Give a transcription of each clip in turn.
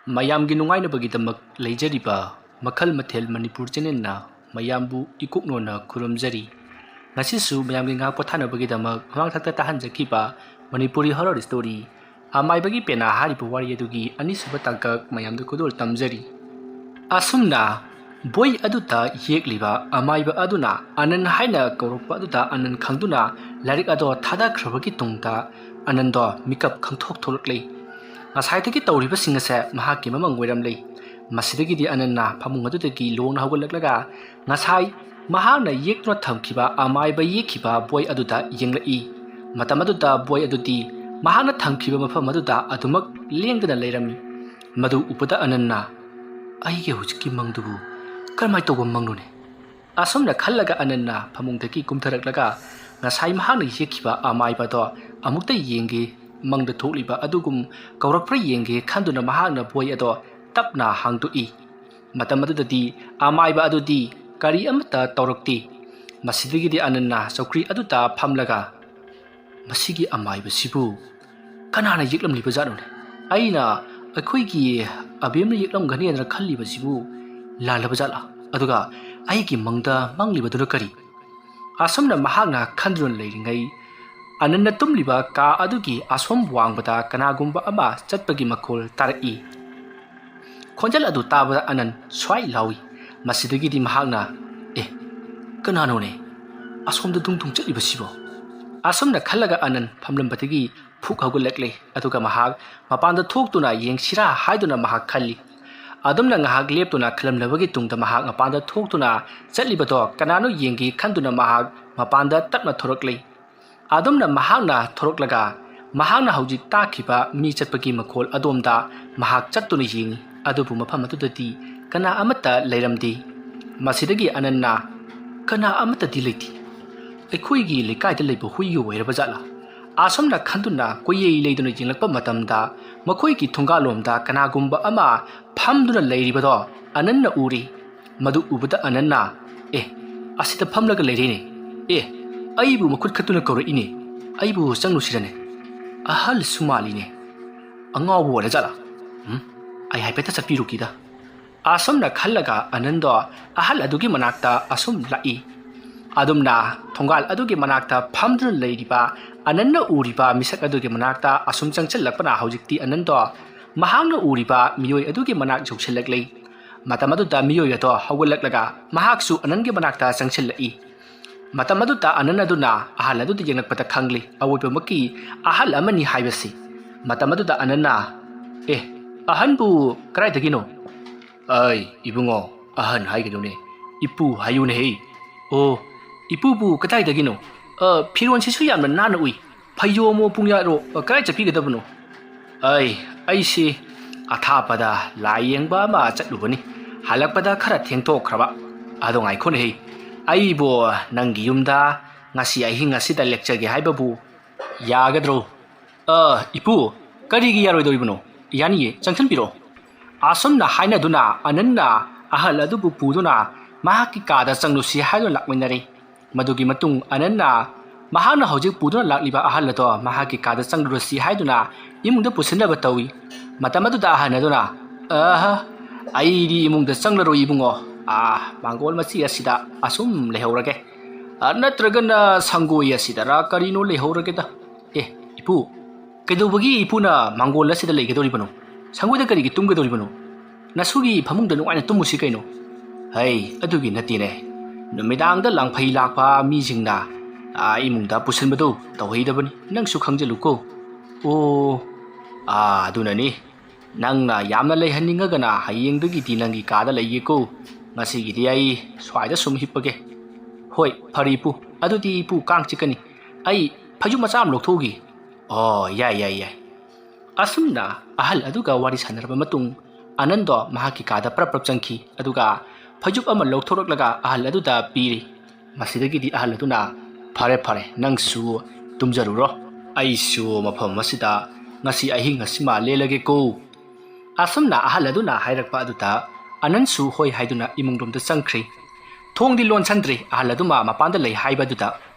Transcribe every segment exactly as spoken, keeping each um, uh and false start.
ꯃꯌꯥꯝꯒꯤ ꯅꯨꯡꯉꯥꯏꯅꯕꯒꯤꯗꯃꯛ ꯂꯩꯖꯔꯤꯕ ꯃꯈꯜ ꯃꯊꯦꯜ ꯃꯅꯤꯄꯨꯔ ꯆꯦꯅꯦꯜꯅ ꯃꯌꯥꯝꯕꯨ ꯏꯀꯣꯛꯅꯣꯅ ꯈꯨꯔꯨꯝꯖꯔꯤ꯫ ꯉꯁꯤꯁꯨ ꯃꯌꯥꯝꯒꯤ ꯉꯥꯏꯍꯥꯛ ꯄꯣꯊꯥꯅꯕꯒꯤꯗꯃꯛ ꯃꯃꯥꯡ ꯊꯛꯇ ꯇꯥꯍꯟꯖꯈꯤꯕ ꯃꯅꯤꯄꯨꯔꯤ ꯍꯣꯔꯔ ꯁ꯭ꯇꯣꯔꯤ ꯑꯃꯥꯏꯕꯒꯤ ꯄꯦꯅꯥ ꯍꯥꯏꯔꯤꯕ ꯋꯥꯔꯤ ꯑꯗꯨꯒꯤ ꯑꯅꯤꯁꯨꯕ ꯇꯥꯡꯀꯛ ꯃꯌꯥꯝꯗ ꯈꯨꯗꯣꯜ ꯇꯝꯖꯔꯤ꯫ ꯑꯁꯨꯝꯅ ꯕꯣꯏ ꯑꯗꯨꯗ ꯌꯦꯛꯂꯤꯕ ꯑꯃꯥꯏꯕ ꯑꯗꯨꯅ ꯑꯅꯟ ꯍꯥꯏꯅ ꯀꯧꯔꯛꯄ ꯑꯗꯨꯗ ꯑꯅꯟ ꯈꯪꯗꯨꯅ ꯂꯥꯏꯔꯤꯛ ꯑꯗꯣ ꯊꯥꯗꯈ꯭ꯔꯕꯒꯤ ꯇꯨꯡꯗ ꯑꯅꯟꯗꯣ ꯃꯤꯀꯞ ꯈꯪꯊꯣꯛ ꯊꯣꯛꯂꯛꯂꯤ꯫ ꯉꯁꯥꯏꯗꯒꯤ ꯇꯧꯔꯤꯕꯁꯤꯡ ꯑꯁꯦ ꯃꯍꯥꯛꯀꯤ ꯃꯃꯪ ꯑꯣꯏꯔꯝꯂꯤ꯫ ꯃꯁꯤꯗꯒꯤꯗꯤ ꯑꯅꯟꯅ ꯐꯃꯨꯡ ꯑꯗꯨꯗꯒꯤ ꯂꯣꯡꯅ ꯍꯧꯒꯠꯂꯛꯂꯒ ꯉꯁꯥꯏ ꯃꯍꯥꯛꯅ ꯌꯦꯛꯇꯨꯅ ꯊꯝꯈꯤꯕ ꯑꯃꯥꯏꯕ ꯌꯦꯛꯈꯤꯕ ꯕꯣꯏ ꯑꯗꯨꯗ ꯌꯦꯡꯂꯛꯏ꯫ ꯃꯇꯝ ꯑꯗꯨꯗ ꯕꯣꯏ ꯑꯗꯨꯗꯤ ꯃꯍꯥꯛꯅ ꯊꯝꯈꯤꯕ ꯃꯐꯝ ꯑꯗꯨꯗ ꯑꯗꯨꯃꯛ ꯂꯦꯡꯗꯅ ꯂꯩꯔꯝꯃꯤ꯫ ꯃꯗꯨ ꯎꯕꯗ ꯑꯅꯟꯅ, "ꯑꯩꯒꯤ ꯍꯧꯖꯤꯛꯀꯤ ꯃꯪꯗꯨꯕꯨ ꯀꯔꯝꯍꯥꯏꯅ ꯇꯧꯕ ꯃꯪꯅꯣꯅꯦ?" ꯑꯁꯨꯝꯅ ꯈꯜꯂꯒ ꯑꯅꯟꯅ ꯐꯃꯨꯡꯗꯒꯤ ꯀꯨꯝꯊꯔꯛꯂꯒ ꯉꯁꯥꯏ ꯃꯍꯥꯛꯅ ꯌꯦꯛꯈꯤꯕ ꯑꯃꯥꯏꯕꯗꯣ ꯑꯃꯨꯛꯇ ꯌꯦꯡꯒꯦ, ꯃꯪꯗ ꯊꯣꯛꯂꯤꯕ ꯑꯗꯨꯒꯨꯝ ꯀꯧꯔꯛꯄ꯭ꯔꯥ ꯌꯦꯡꯒꯦ ꯈꯟꯗꯨꯅ ꯃꯍꯥꯛꯅ ꯕꯣꯏ ꯑꯗꯣ ꯇꯞꯅ ꯍꯥꯡꯗꯣꯛꯏ꯫ ꯃꯇꯝ ꯑꯗꯨꯗꯗꯤ ꯑꯃꯥꯏꯕ ꯑꯗꯨꯗꯤ ꯀꯔꯤ ꯑꯃꯠꯇ ꯇꯧꯔꯛꯇꯦ꯫ ꯃꯁꯤꯗꯒꯤꯗꯤ ꯑꯅꯟꯅ ꯆꯧꯀ꯭ꯔꯤ ꯑꯗꯨꯗ ꯐꯝꯂꯒ, "ꯃꯁꯤꯒꯤ ꯑꯃꯥꯏꯕꯁꯤꯕꯨ ꯀꯅꯥꯅ ꯌꯦꯛꯂꯝꯂꯤꯕ ꯖꯥꯠꯅꯣꯅꯦ? ꯑꯩꯅ ꯑꯩꯈꯣꯏꯒꯤ ꯑꯕꯦꯝꯅ ꯌꯦꯛꯂꯝꯒꯅꯤ ꯍꯥꯏꯅ ꯈꯜꯂꯤꯕꯁꯤꯕꯨ ꯂꯥꯜꯂꯕ ꯖꯥꯠꯂꯥ? ꯑꯗꯨꯒ ꯑꯩꯒꯤ ꯃꯪꯗ ꯃꯪꯂꯤꯕꯗꯨꯅ ꯀꯔꯤ?" ꯑꯁꯨꯝꯅ ꯃꯍꯥꯛꯅ ꯈꯟꯗꯨꯅ ꯂꯩꯔꯤꯉꯩ, ꯑꯅꯟꯅ ꯇꯨꯝꯂꯤꯕ ꯀꯥ ꯑꯗꯨꯒꯤ ꯑꯁꯣꯝ ꯋꯥꯡꯃꯗ ꯀꯅꯥꯒꯨꯝꯕ ꯑꯃ ꯆꯠꯄꯒꯤ ꯃꯈꯣꯜ ꯇꯥꯔꯛꯏ꯫ ꯈꯣꯟꯖꯦꯜ ꯑꯗꯨ ꯇꯥꯕꯗ ꯑꯅꯟ ꯁ꯭ꯋꯥꯏ ꯂꯥꯎꯏ꯫ ꯃꯁꯤꯗꯒꯤꯗꯤ ꯃꯍꯥꯛꯅ, "ꯑꯦ, ꯀꯅꯥꯅꯣꯅꯦ ꯑꯁꯣꯝꯗ ꯗꯨꯡ ꯗꯨꯡ ꯆꯠꯂꯤꯕꯁꯤꯕꯣ?" ꯑꯁꯨꯝꯅ ꯈꯜꯂꯒ ꯑꯅꯟ ꯐꯝꯂꯝꯕꯗꯒꯤ ꯐꯨꯛ ꯍꯧꯒꯠꯂꯛꯂꯦ꯫ ꯑꯗꯨꯒ ꯃꯍꯥꯛ ꯃꯄꯥꯟꯗ ꯊꯣꯛꯇꯨꯅ ꯌꯦꯡꯁꯤꯔꯥ ꯍꯥꯏꯗꯨꯅ ꯃꯍꯥꯛ ꯈꯜꯂꯤ꯫ ꯑꯗꯨꯝꯅ ꯉꯥꯏꯍꯥꯛ ꯂꯦꯞꯇꯨꯅ ꯈꯜꯂꯝꯂꯕꯒꯤ ꯇꯨꯡꯗ ꯃꯍꯥꯛ ꯃꯄꯥꯟꯗ ꯊꯣꯛꯇꯨꯅ ꯆꯠꯂꯤꯕꯗꯣ ꯀꯅꯥꯅꯣ ꯌꯦꯡꯒꯦ ꯈꯟꯗꯨꯅ ꯃꯍꯥꯛ ꯃꯄꯥꯟꯗ ꯇꯞꯅ ꯊꯣꯔꯛꯂꯦ꯫ ꯑꯗꯨꯝꯅ ꯃꯍꯥꯛꯅ ꯊꯣꯔꯛꯂꯒ ꯃꯍꯥꯛꯅ ꯍꯧꯖꯤꯛ ꯇꯥꯈꯤꯕ ꯃꯤ ꯆꯠꯄꯒꯤ ꯃꯈꯣꯜ ꯑꯗꯣꯝꯗ ꯃꯍꯥꯛ ꯆꯠꯇꯨꯅ ꯌꯦꯡꯉꯤ꯫ ꯑꯗꯨꯕꯨ ꯃꯐꯝ ꯑꯗꯨꯗꯗꯤ ꯀꯅꯥ ꯑꯃꯠꯇ ꯂꯩꯔꯝꯗꯦ꯫ ꯃꯁꯤꯗꯒꯤ ꯑꯅꯟꯅ, "ꯀꯅꯥ ꯑꯃꯠꯇꯗꯤ ꯂꯩꯇꯦ꯫ ꯑꯩꯈꯣꯏꯒꯤ ꯂꯩꯀꯥꯏꯗ ꯂꯩꯕ ꯍꯨꯏꯒꯤ ꯑꯣꯏꯔꯕ ꯖꯥꯠꯂꯥ?" ꯑꯁꯨꯝꯅ ꯈꯟꯗꯨꯅ ꯀꯣꯏꯌꯩ ꯂꯩꯗꯨꯅ ꯌꯦꯡꯂꯛꯄ ꯃꯇꯝꯗ ꯃꯈꯣꯏꯒꯤ ꯊꯣꯡꯒꯥꯜꯂꯣꯝꯗ ꯀꯅꯥꯒꯨꯝꯕ ꯑꯃ ꯐꯝꯗꯨꯅ ꯂꯩꯔꯤꯕꯗꯣ ꯑꯅꯟꯅ ꯎꯔꯤ꯫ ꯃꯗꯨ ꯎꯕꯗ ꯑꯅꯟꯅ, "ꯑꯦ, ꯑꯁꯤꯗ ꯐꯝꯂꯒ ꯂꯩꯔꯦꯅꯦ꯫ ꯑꯦ, ꯑꯩꯕꯨ ꯃꯈꯨꯠ ꯈꯠꯇꯨꯅ ꯀꯧꯔꯛꯏꯅꯦ꯫ ꯑꯩꯕꯨ ꯆꯪꯂꯨꯁꯤꯔꯅꯦ? ꯑꯍꯜꯁꯨ ꯃꯥꯜꯂꯤꯅꯦ꯫ ꯑꯉꯥꯎꯕ ꯑꯣꯏꯔꯖꯥꯠꯂꯥ? ꯎꯝ? ꯑꯩ ꯍꯥꯏꯐꯦꯠꯇ ꯆꯠꯄꯤꯔꯨꯈꯤꯗ꯫ ꯑꯁꯨꯝꯅ ꯈꯜꯂꯒ ꯑꯅꯟꯗꯣ ꯑꯍꯜ ꯑꯗꯨꯒꯤ ꯃꯅꯥꯛꯇ ꯑꯁꯨꯝ ꯂꯥꯛꯏ꯫ ꯑꯗꯨꯝꯅ ꯊꯣꯡꯒꯥꯜ ꯑꯗꯨꯒꯤ ꯃꯅꯥꯛꯇ ꯐꯝꯗꯨꯅ ꯂꯩꯔꯤꯕ ꯑꯅꯟꯅ ꯎꯔꯤꯕ ꯃꯤꯁꯛ ꯑꯗꯨꯒꯤ ꯃꯅꯥꯛꯇ ꯑꯁꯨꯝ ꯆꯪꯁꯤꯜꯂꯛꯄꯅ ꯍꯧꯖꯤꯛꯇꯤ ꯑꯅꯟꯗꯣ ꯃꯍꯥꯛꯅ ꯎꯔꯤꯕ ꯃꯤꯑꯣꯏ ꯑꯗꯨꯒꯤ ꯃꯅꯥꯛ ꯌꯧꯁꯤꯜꯂꯛꯂꯦ꯫ ꯃꯇꯝ ꯑꯗꯨꯗ ꯃꯤꯑꯣꯏ ꯑꯗꯣ ꯍꯧꯒꯠꯂꯛꯂꯒ ꯃꯍꯥꯛꯁꯨ ꯑꯅꯟꯒꯤ ꯃꯅꯥꯛꯇ ꯆꯪꯁꯤꯜꯂꯛꯏ꯫ ꯃꯇꯝ ꯑꯗꯨꯗ ꯑꯅꯟ ꯑꯗꯨꯅ ꯑꯍꯜ ꯑꯗꯨꯗ ꯌꯦꯡꯂꯛꯄꯗ ꯈꯪꯂꯤ, ꯑꯋꯣꯏꯕꯃꯛꯀꯤ ꯑꯍꯜ ꯑꯃꯅꯤ ꯍꯥꯏꯕꯁꯤ꯫ ꯃꯇꯝ ꯑꯗꯨꯗ ꯑꯅꯟꯅ, "ꯑꯦ, ꯑꯍꯟꯕꯨ ꯀꯗꯥꯏꯗꯒꯤꯅꯣ?" "ꯑꯩ, ꯏꯕꯨꯡꯉꯣ, ꯑꯍꯟ ꯍꯥꯏꯒꯅꯨꯅꯦ, ꯏꯄꯨ ꯍꯥꯏꯌꯨꯅꯦꯍꯦ꯫" "ꯑꯣ, ꯏꯄꯨꯕꯨ ꯀꯗꯥꯏꯗꯒꯤꯅꯣ? ꯑ, ꯐꯤꯔꯣꯟꯁꯤꯁꯨ ꯌꯥꯝꯅ ꯅꯥꯟꯅ ꯎꯏ, ꯐꯩꯖꯣꯝꯃꯣ ꯄꯨꯡꯌꯥꯠꯔꯣ, ꯑ, ꯀꯗꯥꯏ ꯆꯠꯄꯤꯒꯗꯕꯅꯣ?" "ꯑꯩ, ꯑꯩꯁꯤ ꯑꯊꯥꯞꯄꯗ ꯂꯥꯏ ꯌꯦꯡꯕ ꯑꯃ ꯆꯠꯂꯨꯕꯅꯤ, ꯍꯜꯂꯛꯄꯗ ꯈꯔ ꯊꯦꯡꯊꯣꯛꯈ꯭ꯔꯕ꯫ ꯑꯗꯣ ꯉꯥꯏꯈꯣꯅꯦꯍꯦ, ꯑꯩꯕꯨ ꯅꯪꯒꯤ ꯌꯨꯝꯗ ꯉꯁꯤ ꯑꯍꯤꯡ ꯑꯁꯤꯗ ꯂꯦꯛꯆꯒꯦ ꯍꯥꯏꯕꯕꯨ ꯌꯥꯒꯗ꯭ꯔꯣ?" "ꯑ, ꯏꯄꯨ, ꯀꯔꯤꯒꯤ ꯌꯥꯔꯣꯏꯗꯧꯔꯤꯕꯅꯣ? ꯌꯥꯅꯤꯌꯦ, ꯆꯪꯁꯤꯟꯕꯤꯔꯣ꯫" ꯑꯁꯨꯝꯅ ꯍꯥꯏꯅꯗꯨꯅ ꯑꯅꯟꯅ ꯑꯍꯜ ꯑꯗꯨꯕꯨ ꯄꯨꯗꯨꯅ ꯃꯍꯥꯛꯀꯤ ꯀꯥꯗ ꯆꯪꯂꯨꯁꯤ ꯍꯥꯏꯗꯨꯅ ꯂꯥꯛꯃꯤꯟꯅꯔꯦ꯫ ꯃꯗꯨꯒꯤ ꯃꯇꯨꯡ ꯑꯅꯟꯅ ꯃꯍꯥꯛꯅ ꯍꯧꯖꯤꯛ ꯄꯨꯗꯨꯅ ꯂꯥꯛꯂꯤꯕ ꯑꯍꯜ ꯑꯗꯣ ꯃꯍꯥꯛꯀꯤ ꯀꯥꯗ ꯆꯪꯂꯨꯔꯁꯤ ꯍꯥꯏꯗꯨꯅ ꯏꯃꯨꯡꯗ ꯄꯨꯁꯤꯟꯅꯕ ꯇꯧꯏ꯫ ꯃꯇꯝ ꯑꯗꯨꯗ ꯑꯍꯜ ꯑꯗꯨꯅ, "ꯑꯍ, ꯑꯩꯗꯤ ꯏꯃꯨꯡꯗ ꯆꯪꯂꯔꯣꯏ ꯏꯕꯨꯡꯉꯣ꯫ ꯑꯥ, ꯃꯥꯡꯒꯣꯜ ꯃꯆꯤ ꯑꯁꯤꯗ ꯑꯁꯨꯝ ꯂꯩꯍꯧꯔꯒꯦ꯫ ꯑ, ꯅꯠꯇ꯭ꯔꯒꯅ ꯁꯪꯒꯣꯏ ꯑꯁꯤꯗꯔ ꯀꯔꯤꯅꯣ ꯂꯩꯍꯧꯔꯒꯦꯗ꯫ ꯑꯦ, ꯏꯄꯨ, ꯀꯩꯗꯧꯕꯒꯤ ꯏꯄꯨꯅ ꯃꯥꯡꯒꯣꯜ ꯑꯁꯤꯗ ꯂꯩꯒꯗꯧꯔꯤꯕꯅꯣ? ꯁꯪꯒꯣꯏꯗ ꯀꯔꯤꯒꯤ ꯇꯨꯝꯒꯗꯧꯔꯤꯕꯅꯣ? ꯅꯁꯨꯒꯤ ꯐꯃꯨꯡꯗ ꯅꯨꯡꯉꯥꯏꯅ ꯇꯨꯝꯃꯨꯁꯤ ꯀꯩꯅꯣ꯫" "ꯍꯩ, ꯑꯗꯨꯒꯤ ꯅꯠꯇꯦꯅꯦ꯫ ꯅꯨꯃꯤꯗꯥꯡꯗ ꯂꯥꯡꯐꯩ ꯂꯥꯛꯄ ꯃꯤꯁꯤꯡꯅ, ꯑꯥ, ꯏꯃꯨꯡꯗ ꯄꯨꯁꯤꯟꯕꯗꯨ ꯇꯧꯍꯩꯗꯕꯅꯤ꯫ ꯅꯪꯁꯨ ꯈꯪꯖꯤꯜꯂꯨꯀꯣ꯫" "ꯑꯣ, ꯑꯥ, ꯑꯗꯨꯅꯅꯤ꯫ ꯅꯪꯅ ꯌꯥꯝꯅ ꯂꯩꯍꯟꯅꯤꯡꯉꯒꯅ ꯍꯌꯦꯡꯗꯒꯤꯗꯤ ꯅꯪꯒꯤ ꯀꯥꯗ ꯂꯩꯒꯦꯀꯣ꯫ ꯉꯁꯤꯒꯤꯗꯤ ꯑꯩ ꯁ꯭ꯋꯥꯏꯗ ꯁꯨꯝ ꯍꯤꯞꯄꯒꯦ꯫" "ꯍꯣꯏ, ꯐꯔꯦ ꯏꯄꯨ꯫ ꯑꯗꯨꯗꯤ ꯏꯄꯨ, ꯀꯥꯡ ꯆꯤꯛꯀꯅꯤ꯫ ꯑꯩ ꯐꯩꯖꯨꯞ ꯃꯆꯥ ꯑꯃ ꯂꯧꯊꯣꯛꯎꯒꯤ꯫" "ꯑꯣ, ꯌꯥꯏ, ꯌꯥꯏ, ꯌꯥꯏ꯫" ꯑꯁꯨꯝꯅ ꯑꯍꯜ ꯑꯗꯨꯒ ꯋꯥꯔꯤ ꯁꯥꯟꯅꯔꯕ ꯃꯇꯨꯡ, ꯑꯅꯟꯗꯣ ꯃꯍꯥꯛꯀꯤ ꯀꯥꯗ ꯄ꯭ꯔꯞ ꯄ꯭ꯔꯞ ꯆꯪꯈꯤ, ꯑꯗꯨꯒ ꯐꯩꯖꯨꯞ ꯑꯃ ꯂꯧꯊꯣꯔꯛꯂꯒ ꯑꯍꯜ ꯑꯗꯨꯗ ꯄꯤꯔꯤ꯫ ꯃꯁꯤꯗꯒꯤꯗꯤ ꯑꯍꯜ ꯑꯗꯨꯅ, "ꯐꯔꯦ, ꯐꯔꯦ, ꯅꯪꯁꯨ ꯇꯨꯝꯖꯔꯨꯔꯣ꯫ ꯑꯩꯁꯨ ꯃꯐꯝ ꯑꯁꯤꯗ ꯉꯁꯤ ꯑꯍꯤꯡ ꯑꯁꯤꯃ ꯂꯦꯜꯂꯒꯦꯀꯣ꯫" ꯑꯁꯨꯝꯅ ꯑꯍꯜ ꯑꯗꯨꯅ ꯍꯥꯏꯔꯛꯄ ꯑꯗꯨꯗ ꯑꯅꯟꯁꯨ ꯍꯣꯏ ꯍꯥꯏꯗꯨꯅ ꯏꯃꯨꯡꯂꯣꯝꯗ ꯆꯪꯈ꯭ꯔꯤ꯫ ꯊꯣꯡꯗꯤ ꯂꯣꯟꯁꯟꯗ꯭ꯔꯤ, ꯑꯍꯜ ꯑꯗꯨꯃ ꯃꯄꯥꯟꯗ ꯂꯩ ꯍꯥꯏꯕ ꯑꯗꯨꯗ꯫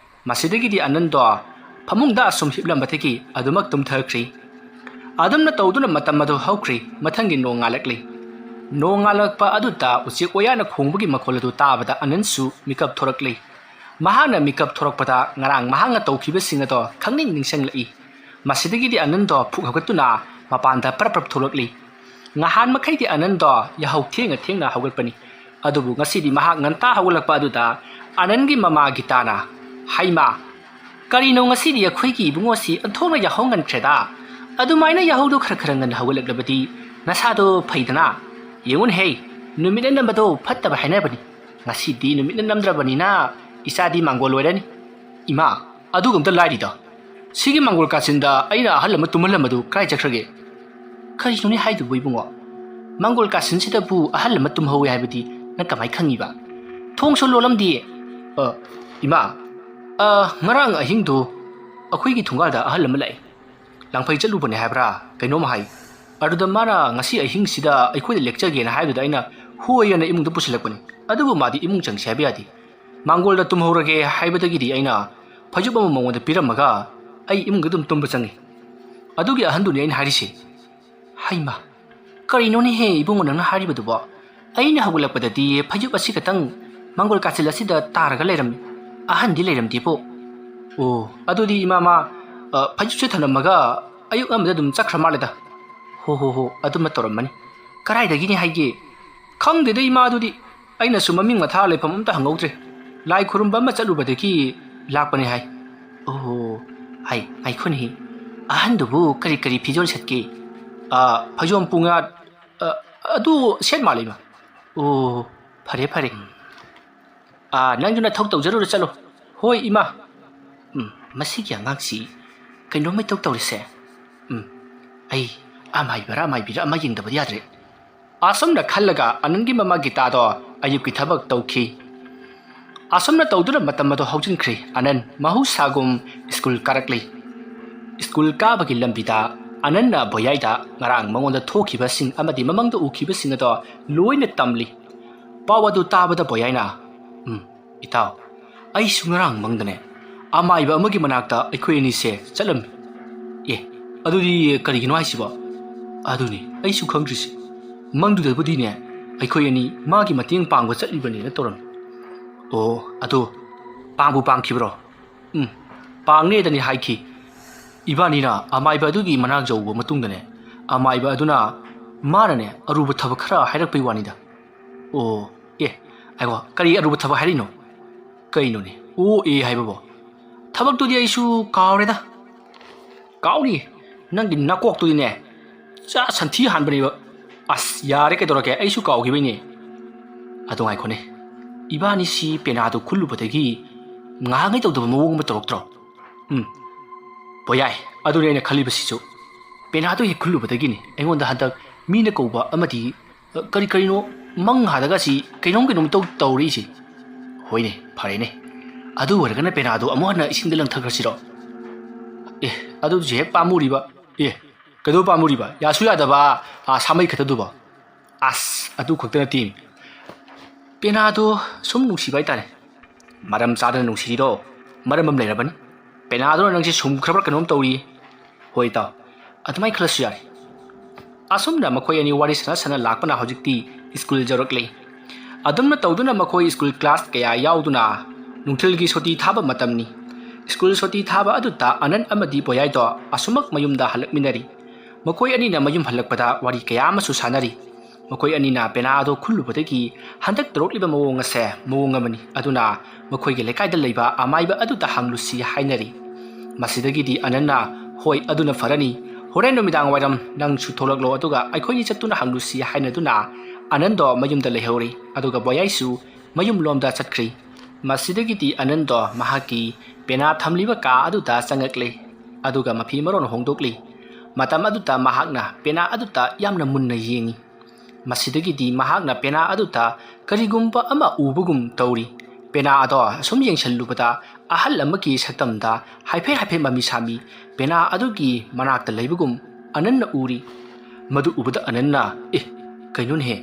ꯃꯁꯤꯗꯒꯤꯗꯤ ꯑꯅꯟꯗꯣ ꯐꯃꯨꯡꯗ ꯑꯁꯨꯝ ꯍꯤꯞꯂꯝꯕꯗꯒꯤ ꯑꯗꯨꯃꯛ ꯇꯨꯝꯊꯈ꯭ꯔꯤ꯫ ꯑꯗꯨꯝꯅ ꯇꯧꯗꯨꯅ ꯃꯇꯝ ꯑꯗꯨ ꯍꯧꯈ꯭ꯔꯤ꯫ ꯃꯊꯪꯒꯤ ꯅꯣꯡ ꯉꯥꯜꯂꯛꯂꯤ꯫ ꯅꯣꯡ ꯉꯥꯜꯂꯛꯄ ꯑꯗꯨꯗ ꯎꯆꯦꯛ ꯋꯥꯌꯥꯅ ꯈꯣꯡꯕꯒꯤ ꯃꯈꯣꯜ ꯑꯗꯨ ꯇꯥꯕꯗ ꯑꯅꯟꯁꯨ ꯃꯤꯀꯞ ꯊꯣꯔꯛꯂꯤ꯫ ꯃꯍꯥꯛꯅ ꯃꯤꯀꯞ ꯊꯣꯔꯛꯄꯗ ꯉꯔꯥꯡ ꯃꯍꯥꯛꯅ ꯇꯧꯈꯤꯕꯁꯤꯡ ꯑꯗꯣ ꯈꯪꯅꯤꯡ ꯅꯤꯡꯁꯤꯡꯂꯛꯏ꯫ ꯃꯁꯤꯗꯒꯤꯗꯤ ꯑꯅꯟꯗꯣ ꯐꯨꯛ ꯍꯧꯒꯠꯇꯨꯅ ꯃꯄꯥꯟꯗ ꯄꯔꯞ ꯄꯔꯞ ꯊꯣꯛꯂꯛꯂꯤ꯫ ꯉꯍꯥꯟ ꯃꯈꯩꯗꯤ ꯑꯅꯟꯗꯣ ꯌꯥꯍꯧ ꯊꯦꯡꯅ ꯊꯦꯡꯅ ꯍꯧꯒꯠꯄꯅꯤ꯫ ꯑꯗꯨꯕꯨ ꯉꯁꯤꯗꯤ ꯃꯍꯥꯛ ꯉꯟꯇꯥ ꯍꯧꯒꯠꯂꯛꯄ ꯑꯗꯨꯗ ꯑꯅꯟꯒꯤ ꯃꯃꯥ ꯒꯤꯇꯥꯅ, "ꯍꯩꯃꯥ, ꯀꯔꯤꯅꯣ ꯉꯁꯤꯗꯤ ꯑꯩꯈꯣꯏꯒꯤ ꯏꯕꯨꯡꯉꯣꯁꯤ ꯑꯣꯟꯊꯣꯛꯅ ꯌꯥꯍꯧ ꯉꯟꯈ꯭ꯔꯦꯗ? ꯑꯗꯨꯃꯥꯏꯅ ꯌꯥꯍꯧꯗꯣ ꯈꯔ ꯈꯔ ꯉꯟꯅ ꯍꯧꯒꯠꯂꯛꯂꯕꯗꯤ ꯅꯁꯥꯗꯣ ꯐꯩꯗꯅ? ꯌꯦꯡꯉꯨꯅꯦꯍꯦ, ꯅꯨꯃꯤꯠꯅ ꯅꯝꯕꯗꯣ ꯐꯠꯇꯕ ꯍꯥꯏꯅꯕꯅꯤ꯫ ꯉꯁꯤꯗꯤ ꯅꯨꯃꯤꯠꯅ ꯅꯝꯗ꯭ꯔꯕꯅꯤꯅ ꯏꯆꯥꯗꯤ ꯃꯥꯡꯒꯣꯜ ꯑꯣꯏꯔꯅꯤ꯫" "ꯏꯃꯥ, ꯑꯗꯨꯒ ꯑꯝꯇ ꯂꯥꯏꯔꯤꯗ꯫ ꯁꯤꯒꯤ ꯃꯥꯡꯒꯣꯜ ꯀꯥꯆꯤꯟꯗ ꯑꯩꯅ ꯑꯍꯜ ꯑꯃ ꯇꯨꯝꯍꯜꯂꯝꯕꯗꯨ ꯀꯥꯏ ꯆꯠꯈ꯭ꯔꯒꯦ?" "ꯀꯔꯤꯅꯣꯅꯦ ꯍꯥꯏꯗꯨꯕꯨ ꯏꯕꯨꯡꯉꯣ? ꯃꯥꯡꯒꯣꯜ ꯀꯥꯆꯤꯟꯁꯤꯗꯕꯨ ꯑꯍꯜ ꯑꯃ ꯇꯨꯝꯍꯧꯋꯦ ꯍꯥꯏꯕꯗꯤ ꯅꯪ ꯀꯃꯥꯏ ꯈꯪꯉꯤꯕ? ꯊꯣꯡꯁꯨ ꯂꯣꯜꯂꯝꯗꯦ꯫" "ꯑ, ꯏꯃꯥ, ꯑ, ꯉꯔꯥꯡ ꯑꯍꯤꯡꯗꯨ ꯑꯩꯈꯣꯏꯒꯤ ꯊꯣꯡꯒꯥꯜꯗ ꯑꯍꯜ ꯑꯃ ꯂꯥꯛꯑꯦ꯫ ꯂꯥꯡꯐꯩ ꯆꯠꯂꯨꯕꯅꯦ ꯍꯥꯏꯕ꯭ꯔꯥ ꯀꯩꯅꯣꯝ ꯍꯥꯏ꯫ ꯑꯗꯨꯗ ꯃꯥꯅ ꯉꯁꯤ ꯑꯍꯤꯡꯁꯤꯗ ꯑꯩꯈꯣꯏꯗ ꯂꯦꯛꯆꯒꯦꯅ ꯍꯥꯏꯕꯗꯨꯗ ꯑꯩꯅ ꯍꯣꯏ ꯑꯅ ꯏꯃꯨꯡꯗ ꯄꯨꯁꯤꯜꯂꯛꯄꯅꯤ꯫ ꯑꯗꯨꯕꯨ ꯃꯥꯗꯤ ꯏꯃꯨꯡ ꯆꯪꯁꯤ ꯍꯥꯏꯕ ꯌꯥꯗꯦ꯫ ꯃꯥꯡꯒꯣꯜꯗ ꯇꯨꯝꯍꯧꯔꯒꯦ ꯍꯥꯏꯕꯗꯒꯤꯗꯤ ꯑꯩꯅ ꯐꯩꯖꯨꯞ ꯑꯃ ꯃꯉꯣꯟꯗ ꯄꯤꯔꯝꯃꯒ ꯑꯩ ꯏꯃꯨꯡꯗ ꯑꯗꯨꯝ ꯇꯨꯝꯕ ꯆꯪꯉꯤ꯫ ꯑꯗꯨꯒꯤ ꯑꯍꯟꯗꯨꯅꯤ ꯑꯩꯅ ꯍꯥꯏꯔꯤꯁꯦ꯫" "ꯍꯩꯃꯥ, ꯀꯔꯤꯅꯣꯅꯦꯍꯦ ꯏꯕꯨꯡꯉꯣ ꯅꯪꯅ ꯍꯥꯏꯔꯤꯕꯗꯨꯕꯣ? ꯑꯩꯅ ꯍꯧꯒꯠꯂꯛꯄꯗꯗꯤ ꯐꯩꯖꯨꯞ ꯑꯁꯤ ꯈꯛꯇꯪ ꯃꯥꯡꯒꯣꯜ ꯀꯥꯆꯤꯜ ꯑꯁꯤꯗ ꯇꯥꯔꯒ ꯂꯩꯔꯝꯃꯤ꯫ ꯑꯍꯟꯗꯤ ꯂꯩꯔꯝꯗꯦꯕꯣ꯫" "ꯑꯣ, ꯑꯗꯨꯗꯤ ꯏꯃꯥ, ꯃꯥ, ꯑ, ꯐꯩꯖꯨꯞꯁꯦ ꯊꯅꯝꯃꯒ ꯑꯌꯨꯛ ꯑꯃꯗ ꯑꯗꯨꯝ ꯆꯠꯈ꯭ꯔ ꯃꯥꯜꯂꯦꯗ꯫" "ꯍꯣ, ꯍꯣ, ꯍꯣ, ꯑꯗꯨꯃ ꯇꯧꯔꯝꯃꯅꯤ꯫ ꯀꯗꯥꯏꯗꯒꯤꯅꯤ ꯍꯥꯏꯒꯦ?" "ꯈꯪꯗꯦꯗ ꯏꯃꯥ, ꯑꯗꯨꯗꯤ ꯑꯩꯅꯁꯨ ꯃꯃꯤꯡ ꯃꯊꯥ ꯂꯩꯐꯝ ꯑꯝꯇ ꯍꯪꯍꯧꯗ꯭ꯔꯦ꯫ ꯂꯥꯏ ꯈꯨꯔꯨꯝꯕ ꯑꯃ ꯆꯠꯂꯨꯕꯗꯒꯤ ꯂꯥꯛꯄꯅꯤ ꯍꯥꯏ꯫" "ꯑꯣ, ꯍꯥꯏ, ꯉꯥꯏꯈꯣꯅꯦꯍꯦ꯫ ꯑꯍꯟꯗꯨꯕꯨ ꯀꯔꯤ ꯀꯔꯤ ꯐꯤꯖꯣꯜ ꯁꯦꯠꯀꯦ?" "ꯑ, ꯐꯩꯖꯣꯝ ꯄꯨꯡꯌꯥꯠ, ꯑ, ꯑꯗꯨ ꯁꯦꯠ ꯃꯥꯜꯂꯦ ꯏꯃꯥ꯫" "ꯑꯣ, ꯐꯔꯦ, ꯐꯔꯦ꯫ ꯑ, ꯅꯪꯁꯨ ꯅꯊꯧ ꯇꯧꯖꯔꯨꯔꯣ, ꯆꯠꯂꯣ꯫" "ꯍꯣꯏ ꯏꯃꯥ꯫" "ꯎꯝ, ꯃꯁꯤꯒꯤ ꯑꯉꯥꯡꯁꯤ ꯀꯩꯅꯣꯝꯃ ꯏꯇꯧ ꯇꯧꯔꯤꯁꯦ꯫ ꯎꯝ, ꯑꯩ ꯑꯃꯥꯏꯕꯔꯥ ꯑꯃꯥꯏꯕꯤꯔꯥ ꯑꯃ ꯌꯦꯡꯗꯕꯗꯤ ꯌꯥꯗ꯭ꯔꯦ꯫" ꯑꯁꯨꯝꯅ ꯈꯜꯂꯒ ꯑꯅꯟꯒꯤ ꯃꯃꯥ ꯒꯤꯇꯥꯗꯣ ꯑꯌꯨꯛꯀꯤ ꯊꯕꯛ ꯇꯧꯈꯤ꯫ ꯑꯁꯨꯝꯅ ꯇꯧꯗꯨꯅ ꯃꯇꯝ ꯑꯗꯨ ꯍꯧꯖꯤꯟꯈ꯭ꯔꯦ꯫ ꯑꯅꯟ ꯃꯍꯧꯁꯥꯒꯨꯝ ꯁ꯭ꯀꯨꯜ ꯀꯥꯔꯛꯂꯤ꯫ ꯁ꯭ꯀꯨꯜ ꯀꯥꯕꯒꯤ ꯂꯝꯕꯤꯗ ꯑꯅꯟꯅ ꯕꯣꯌꯥꯏꯗ ꯉꯔꯥꯡ ꯃꯉꯣꯟꯗ ꯊꯣꯛꯈꯤꯕꯁꯤꯡ ꯑꯃꯗꯤ ꯃꯃꯥꯡꯗ ꯎꯈꯤꯕꯁꯤꯡ ꯑꯗꯣ ꯂꯣꯏꯅ ꯇꯝꯂꯤ꯫ ꯄꯥꯎ ꯑꯗꯨ ꯇꯥꯕꯗ ꯕꯣꯌꯥꯏꯅ, "ꯎꯝ, ꯏꯇꯥꯎ, ꯑꯩꯁꯨ ꯉꯔꯥꯡ ꯃꯪꯗꯅꯦ ꯑꯃꯥꯏꯕ ꯑꯃꯒꯤ ꯃꯅꯥꯛꯇ ꯑꯩꯈꯣꯏ ꯑꯅꯤꯁꯦ ꯆꯠꯂꯝꯃꯤ꯫" "ꯑꯦ, ꯑꯗꯨꯗꯤ ꯀꯔꯤꯒꯤꯅꯣ ꯍꯥꯏꯁꯤꯕꯣ? ꯑꯗꯨꯅꯤ ꯑꯩꯁꯨ ꯈꯪꯗ꯭ꯔꯤꯁꯤ꯫ ꯃꯪꯗꯨꯗꯕꯨꯗꯤꯅꯦ, ꯑꯩꯈꯣꯏ ꯑꯅꯤ ꯃꯥꯒꯤ ꯃꯇꯦꯡ ꯄꯥꯡꯕ ꯆꯠꯂꯤꯕꯅꯦꯅ ꯇꯧꯔꯝꯃꯤ꯫ ꯑꯣ, ꯑꯗꯣ ꯄꯥꯡꯕꯨ ꯄꯥꯡꯈꯤꯕ꯭ꯔꯣ? ꯎꯝ, ꯄꯥꯡꯅꯦꯗꯅꯤ ꯍꯥꯏꯈꯤ꯫ ꯏꯕꯥꯅꯤꯅ ꯑꯃꯥꯏꯕ ꯑꯗꯨꯒꯤ ꯃꯅꯥꯛ ꯌꯧꯕ ꯃꯇꯨꯡꯗꯅꯦ, ꯑꯃꯥꯏꯕ ꯑꯗꯨꯅ ꯃꯥꯅꯅꯦ ꯑꯔꯨꯕ ꯊꯕꯛ ꯈꯔ ꯍꯥꯏꯔꯛꯄꯩ ꯋꯥꯅꯤꯗ꯫ ꯑꯣ, ꯑꯦ, ꯉꯥꯏꯈꯣ, ꯀꯔꯤ ꯑꯔꯨꯕ ꯊꯕꯛ ꯍꯥꯏꯔꯤꯅꯣ? ꯀꯩꯅꯣꯅꯦ, ꯑꯣ ꯑꯦ ꯍꯥꯏꯕꯕꯣ? ꯊꯕꯛꯇꯨꯗꯤ ꯑꯩꯁꯨ ꯀꯥꯎꯔꯦꯗ꯫ ꯀꯥꯎꯅꯤ, ꯅꯪꯒꯤ ꯅꯀꯣꯛꯇꯨꯗꯤꯅꯦ ꯆꯥ ꯁꯟꯊꯤ ꯍꯥꯟꯕꯅꯦꯕ꯫ ꯑꯁ, ꯌꯥꯔꯦ, ꯀꯩꯗꯧꯔꯒꯦ, ꯑꯩꯁꯨ ꯀꯥꯎꯈꯤꯕꯩꯅꯦ꯫ ꯑꯗꯣ ꯉꯥꯏꯈꯣꯅꯦ, ꯏꯕꯥꯅꯤꯁꯤ ꯄꯦꯅꯥꯗꯨ ꯈꯨꯜꯂꯨꯕꯗꯒꯤ ꯉꯥꯏꯍꯥꯛꯉꯩ ꯇꯧꯗꯕ ꯃꯑꯣꯡ ꯑꯃ ꯇꯧꯔꯛꯇ꯭ꯔꯣ? ꯎꯝ, ꯄꯣꯌꯥꯏ, ꯑꯗꯨꯅꯦ ꯑꯩꯅ ꯈꯜꯂꯤꯕꯁꯤꯁꯨ꯫ ꯄꯦꯅꯥꯗꯨ ꯍꯦꯛ ꯈꯨꯜꯂꯨꯕꯗꯒꯤꯅꯤ ꯑꯩꯉꯣꯟꯗ ꯍꯟꯗꯛ ꯃꯤꯅ ꯀꯧꯕ ꯑꯃꯗꯤ ꯀꯔꯤ ꯀꯔꯤꯅꯣ ꯃꯪ ꯍꯥꯗꯒꯁꯤ ꯀꯩꯅꯣꯝ ꯀꯩꯅꯣꯝ ꯇꯧ ꯇꯧꯔꯤꯁꯤ꯫ ꯍꯣꯏꯅꯦ, ꯐꯔꯦꯅꯦ꯫ ꯑꯗꯨ ꯑꯣꯏꯔꯒꯅ ꯄꯦꯅꯥꯗꯣ ꯑꯃꯨꯛ ꯍꯟꯅ ꯏꯁꯤꯡꯗ ꯂꯪꯊꯈ꯭ꯔꯁꯤꯔꯣ? ꯑꯦ, ꯑꯗꯨꯁꯨ ꯍꯦꯛ ꯄꯥꯝꯃꯨꯔꯤꯕ꯫ ꯑꯦ, ꯀꯩꯗꯧ ꯄꯥꯝꯃꯨꯔꯤꯕ? ꯌꯥꯁꯨ ꯌꯥꯗꯕ, ꯑꯥ, ꯁꯥꯃꯩ ꯈꯛꯇꯗꯨꯕꯣ? ꯑꯁ, ꯑꯗꯨ ꯈꯛꯇ ꯅꯠꯇꯦ꯫ ꯄꯦꯅꯥꯗꯣ ꯁꯨꯝ ꯅꯨꯡꯁꯤꯕ ꯍꯥꯏꯇꯥꯔꯦ꯫ ꯃꯔꯝ ꯆꯥꯗꯅ ꯅꯨꯡꯁꯤꯔꯤꯗꯣ ꯃꯔꯝ ꯑꯃ ꯂꯩꯔꯕꯅꯤ꯫ ꯄꯦꯅꯥꯗꯨꯅ ꯅꯪꯁꯦ ꯁꯨꯝꯈ꯭ꯔꯕ꯭ꯔꯥ ꯀꯩꯅꯣꯝ ꯇꯧꯔꯤ꯫ ꯍꯣꯏ ꯏꯇꯥꯎ, ꯑꯗꯨꯃꯥꯏꯅ ꯈꯜꯂꯁꯨ ꯌꯥꯔꯦ꯫ ꯑꯁꯨꯝꯅ ꯃꯈꯣꯏ ꯑꯅꯤ ꯋꯥꯔꯤ ꯁꯥꯟꯅ ꯁꯥꯟꯅ ꯂꯥꯛꯄꯅ ꯍꯧꯖꯤꯛꯇꯤ ꯁ꯭ꯀꯨꯜ ꯌꯧꯔꯛꯂꯦ꯫ ꯑꯗꯨꯝꯅ ꯇꯧꯗꯨꯅ ꯃꯈꯣꯏ ꯁ꯭ꯀꯨꯜ ꯀ꯭ꯂꯥꯁ ꯀꯌꯥ ꯌꯥꯎꯗꯨꯅ ꯅꯨꯡꯊꯤꯜꯒꯤ ꯁꯨꯇꯤ ꯊꯥꯕ ꯃꯇꯝꯅꯤ꯫ ꯁ꯭ꯀꯨꯜ ꯁꯨꯇꯤ ꯊꯥꯕ ꯑꯗꯨꯗ ꯑꯅꯟ ꯑꯃꯗꯤ ꯕꯣꯌꯥꯏꯗꯣ ꯑꯁꯨꯃꯛ ꯃꯌꯨꯝꯗ ꯍꯜꯂꯛꯃꯤꯟꯅꯔꯤ꯫ ꯃꯈꯣꯏ ꯑꯅꯤꯅ ꯃꯌꯨꯝ ꯍꯜꯂꯛꯄꯗ ꯋꯥꯔꯤ ꯀꯌꯥ ꯑꯃꯁꯨ ꯁꯥꯟꯅꯔꯤ꯫ ꯃꯈꯣꯏ ꯑꯅꯤꯅ ꯄꯦꯅꯥ ꯑꯗꯣ ꯈꯨꯜꯂꯨꯕꯗꯒꯤ ꯍꯟꯗꯛ ꯇꯧꯔꯛꯂꯤꯕ ꯃꯑꯣꯡ ꯑꯁꯦ ꯃꯑꯣꯡ ꯑꯃꯅꯤ꯫ ꯑꯗꯨꯅ ꯃꯈꯣꯏꯒꯤ ꯂꯩꯀꯥꯏꯗ ꯂꯩꯕ ꯑꯃꯥꯏꯕ ꯑꯗꯨꯗ ꯍꯪꯂꯨꯁꯤ ꯍꯥꯏꯅꯔꯤ꯫ ꯃꯁꯤꯗꯒꯤꯗꯤ ꯑꯅꯟꯅ, "ꯍꯣꯏ, ꯑꯗꯨꯅ ꯐꯔꯅꯤ꯫ ꯍꯣꯔꯦꯟ ꯅꯨꯃꯤꯗꯥꯡ ꯋꯥꯏꯔꯝ ꯅꯪꯁꯨ ꯊꯣꯛꯂꯛꯂꯣ, ꯑꯗꯨꯒ ꯑꯩꯈꯣꯏꯅꯤ ꯆꯠꯇꯨꯅ ꯍꯪꯂꯨꯁꯤ" ꯍꯥꯏꯅꯗꯨꯅ ꯑꯅꯟꯗꯣ ꯃꯌꯨꯝꯗ ꯂꯩꯍꯧꯔꯤ꯫ ꯑꯗꯨꯒ ꯕꯣꯌꯥꯏꯁꯨ ꯃꯌꯨꯝꯂꯣꯝꯗ ꯆꯠꯈ꯭ꯔꯤ꯫ ꯃꯁꯤꯗꯒꯤꯗꯤ ꯑꯅꯟꯗꯣ ꯃꯍꯥꯛꯀꯤ ꯄꯦꯅꯥ ꯊꯝꯂꯤꯕ ꯀꯥ ꯑꯗꯨꯗ ꯆꯪꯉꯛꯂꯤ꯫ ꯑꯗꯨꯒ ꯃꯐꯤ ꯃꯔꯣꯟ ꯍꯣꯡꯗꯣꯛꯂꯤ꯫ ꯃꯇꯝ ꯑꯗꯨꯗ ꯃꯍꯥꯛꯅ ꯄꯦꯅꯥ ꯑꯗꯨꯗ ꯌꯥꯝꯅ ꯃꯨꯟꯅ ꯌꯦꯡꯉꯤ꯫ ꯃꯁꯤꯗꯒꯤꯗꯤ ꯃꯍꯥꯛꯅ ꯄꯦꯅꯥ ꯑꯗꯨꯗ ꯀꯔꯤꯒꯨꯝꯕ ꯑꯃ ꯎꯕꯒꯨꯝ ꯇꯧꯔꯤ꯫ ꯄꯦꯅꯥ ꯑꯗꯣ ꯑꯁꯨꯝ ꯌꯦꯡꯁꯤꯜꯂꯨꯕꯗ ꯑꯍꯜ ꯑꯃꯒꯤ ꯁꯛꯇꯝꯗ ꯍꯥꯏꯐꯦꯠ ꯍꯥꯏꯐꯦꯠ ꯃꯃꯤ ꯁꯥꯃꯤ ꯄꯦꯅꯥ ꯑꯗꯨꯒꯤ ꯃꯅꯥꯛꯇ ꯂꯩꯕꯒꯨꯝ ꯑꯅꯟꯅ ꯎꯔꯤ꯫ ꯃꯗꯨ ꯎꯕꯗ ꯑꯅꯟꯅ, "ꯑꯦ, ꯀꯩꯅꯣꯅꯦꯍꯦ?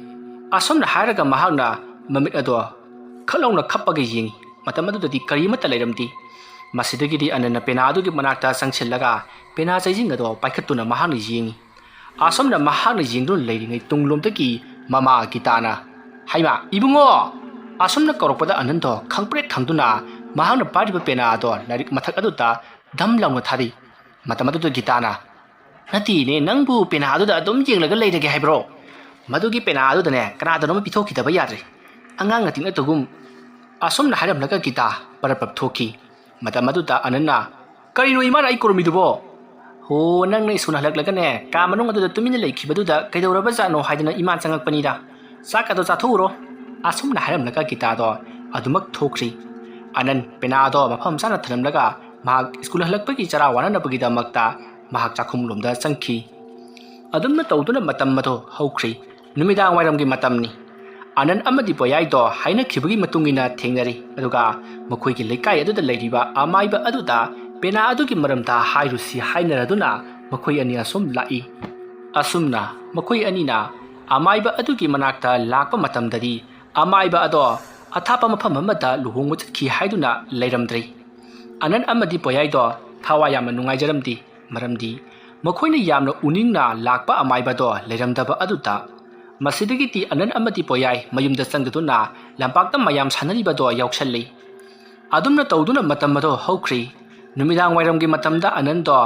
ꯑꯁꯨꯝꯅ ꯍꯥꯏꯔꯒ ꯃꯍꯥꯛꯅ ꯃꯃꯤꯠ ꯑꯗꯣ ꯈꯛ ꯂꯥꯎꯅ ꯈꯞꯄꯒ ꯌꯦꯡꯉꯤ꯫ ꯃꯇꯝ ꯑꯗꯨꯗꯗꯤ ꯀꯔꯤ ꯑꯃꯠꯇ ꯂꯩꯔꯝꯗꯦ꯫ ꯃꯁꯤꯗꯒꯤꯗꯤ ꯑꯅꯟꯅ ꯄꯦꯅꯥ ꯑꯗꯨꯒꯤ ꯃꯅꯥꯛꯇ ꯆꯪꯁꯤꯜꯂꯒ ꯄꯦꯅꯥ ꯆꯩꯖꯤꯡ ꯑꯗꯣ ꯄꯥꯏꯈꯠꯇꯨꯅ ꯃꯍꯥꯛꯅ ꯌꯦꯡꯉꯤ꯫ ꯑꯁꯨꯝꯅ ꯃꯍꯥꯛꯅ ꯌꯦꯡꯗꯨꯅ ꯂꯩꯔꯤꯉꯩ ꯇꯨꯡꯂꯣꯝꯗꯒꯤ ꯃꯃꯥ ꯒꯤꯇꯥꯅ, "ꯍꯩꯃꯥ, ꯏꯕꯨꯡꯉꯣ!" ꯑꯁꯨꯝꯅ ꯀꯧꯔꯛꯄꯗ ꯑꯅꯟꯗꯣ ꯈꯪꯄ꯭ꯔꯦꯛ ꯈꯪꯗꯨꯅ ꯃꯍꯥꯛꯅ ꯄꯥꯏꯔꯤꯕ ꯄꯦꯅꯥ ꯑꯗꯣ ꯂꯥꯏꯔꯤꯛ ꯃꯊꯛ ꯑꯗꯨꯗ ꯙꯝ ꯂꯥꯎꯅ ꯊꯥꯗꯩ꯫ ꯃꯇꯝ ꯑꯗꯨꯗ ꯒꯤꯇꯥꯅ, "ꯅꯠꯇꯦꯅꯦ, ꯅꯪꯕꯨ ꯄꯦꯅꯥ ꯑꯗꯨꯗ ꯑꯗꯨꯝ ꯌꯦꯡꯂꯒ ꯂꯩꯔꯒꯦ ꯍꯥꯏꯕ꯭ꯔꯣ? ꯃꯗꯨꯒꯤ ꯄꯦꯅꯥ ꯑꯗꯨꯗꯅꯦ ꯀꯅꯥꯗꯅꯣꯃ ꯄꯤꯊꯣꯛꯈꯤꯗꯕ ꯌꯥꯗ꯭ꯔꯦ꯫ ꯑꯉꯥꯡ ꯑꯇꯤꯡ ꯑꯇꯨꯒꯨꯝ꯫" ꯑꯁꯨꯝꯅ ꯍꯥꯏꯔꯝꯂꯒ ꯒꯤꯇꯥ ꯄꯔꯞ ꯄꯔꯞ ꯊꯣꯛꯈꯤ꯫ ꯃꯇꯝ ꯑꯗꯨꯗ ꯑꯅꯟꯅ, "ꯀꯔꯤꯅꯣ ꯏꯃꯥꯅ ꯑꯩ ꯀꯧꯔꯝꯃꯤꯗꯨꯕꯣ?" "ꯍꯣ, ꯅꯪꯅ ꯁ꯭ꯀꯨꯜ ꯍꯜꯂꯛꯂꯒꯅꯦ ꯀꯥ ꯃꯅꯨꯡ ꯑꯗꯨꯗ ꯇꯨꯃꯤꯟꯅ ꯂꯩꯈꯤꯕꯗꯨꯗ ꯀꯩꯗꯧꯔꯕꯖꯥꯠꯅꯣ ꯍꯥꯏꯗꯅ ꯏꯃꯥ ꯆꯪꯉꯛꯄꯅꯤꯗ꯫ ꯆꯥꯛ ꯑꯗꯣ ꯆꯥꯊꯣꯛꯎꯔꯣ꯫" ꯑꯁꯨꯝꯅ ꯍꯥꯏꯔꯝꯂꯒ ꯒꯤꯇꯥꯗꯣ ꯑꯗꯨꯃꯛ ꯊꯣꯛꯈ꯭ꯔꯤ꯫ ꯑꯅꯟ ꯄꯦꯅꯥꯗꯣ ꯃꯐꯝ ꯆꯥꯅ ꯊꯅꯝꯂꯒ ꯃꯍꯥꯛ ꯁ꯭ꯀꯨꯜ ꯍꯜꯂꯛꯄꯒꯤ ꯆꯔꯥ ꯋꯥꯅꯅꯕꯒꯤꯗꯃꯛꯇ ꯃꯍꯥꯛ ꯆꯥꯛꯈꯨꯝꯂꯣꯝꯗ ꯆꯪꯈꯤ꯫ ꯑꯗꯨꯝꯅ ꯇꯧꯗꯨꯅ ꯃꯇꯝ ꯑꯗꯨ ꯍꯧꯈ꯭ꯔꯤ꯫ ꯅꯨꯃꯤꯗꯥꯡ ꯋꯥꯏꯔꯝꯒꯤ ꯃꯇꯝꯅꯤ꯫ ꯑꯅꯟ ꯑꯃꯗꯤ ꯄꯣꯌꯥꯏꯗꯣ ꯍꯥꯏꯅꯈꯤꯕꯒꯤ ꯃꯇꯨꯡ ꯏꯟꯅ ꯊꯦꯡꯅꯔꯤ, ꯑꯗꯨꯒ ꯃꯈꯣꯏꯒꯤ ꯂꯩꯀꯥꯏ ꯑꯗꯨꯗ ꯂꯩꯔꯤꯕ ꯑꯃꯥꯏꯕ ꯑꯗꯨꯗ ꯄꯦꯅꯥ ꯑꯗꯨꯒꯤ ꯃꯔꯝꯗ ꯍꯥꯏꯔꯨꯁꯤ ꯍꯥꯏꯅꯔꯗꯨꯅ ꯃꯈꯣꯏ ꯑꯅꯤ ꯑꯁꯨꯝ ꯂꯥꯛꯏ꯫ ꯑꯁꯨꯝꯅ ꯃꯈꯣꯏ ꯑꯅꯤꯅ ꯑꯃꯥꯏꯕ ꯑꯗꯨꯒꯤ ꯃꯅꯥꯛꯇ ꯂꯥꯛꯄ ꯃꯇꯝꯗꯗꯤ ꯑꯃꯥꯏꯕ ꯑꯗꯣ ꯑꯊꯥꯞꯄ ꯃꯐꯝ ꯑꯃꯗ ꯂꯨꯍꯣꯡꯕ ꯆꯠꯈꯤ ꯍꯥꯏꯗꯨꯅ ꯂꯩꯔꯝꯗ꯭ꯔꯦ꯫ ꯑꯅꯟ ꯑꯃꯗꯤ ꯄꯣꯌꯥꯏꯗꯣ ꯊꯋꯥꯏ ꯌꯥꯝꯅ ꯅꯨꯡꯉꯥꯏꯖꯔꯝꯗꯦ, ꯃꯔꯝꯗꯤ ꯃꯈꯣꯏꯅ ꯌꯥꯝꯅ ꯎꯅꯤꯡꯅ ꯂꯥꯛꯄ ꯑꯃꯥꯏꯕꯗꯣ ꯂꯩꯔꯝꯗꯕ ꯑꯗꯨꯗ꯫ ꯃꯁꯤꯗꯒꯤꯗꯤ ꯑꯅꯟ ꯑꯃꯗꯤ ꯄꯣꯌꯥꯏ ꯃꯌꯨꯝꯗ ꯆꯪꯗꯨꯅ ꯂꯝꯄꯥꯛꯇ ꯃꯌꯥꯝ ꯁꯥꯟꯅꯔꯤꯕꯗꯣ ꯌꯥꯎꯁꯜꯂꯤ꯫ ꯑꯗꯨꯝꯅ ꯇꯧꯗꯨꯅ ꯃꯇꯝ ꯑꯗꯣ ꯍꯧꯈ꯭ꯔꯤ꯫ ꯅꯨꯃꯤꯗꯥꯡ ꯋꯥꯏꯔꯝꯒꯤ ꯃꯇꯝꯗ ꯑꯅꯟꯗꯣ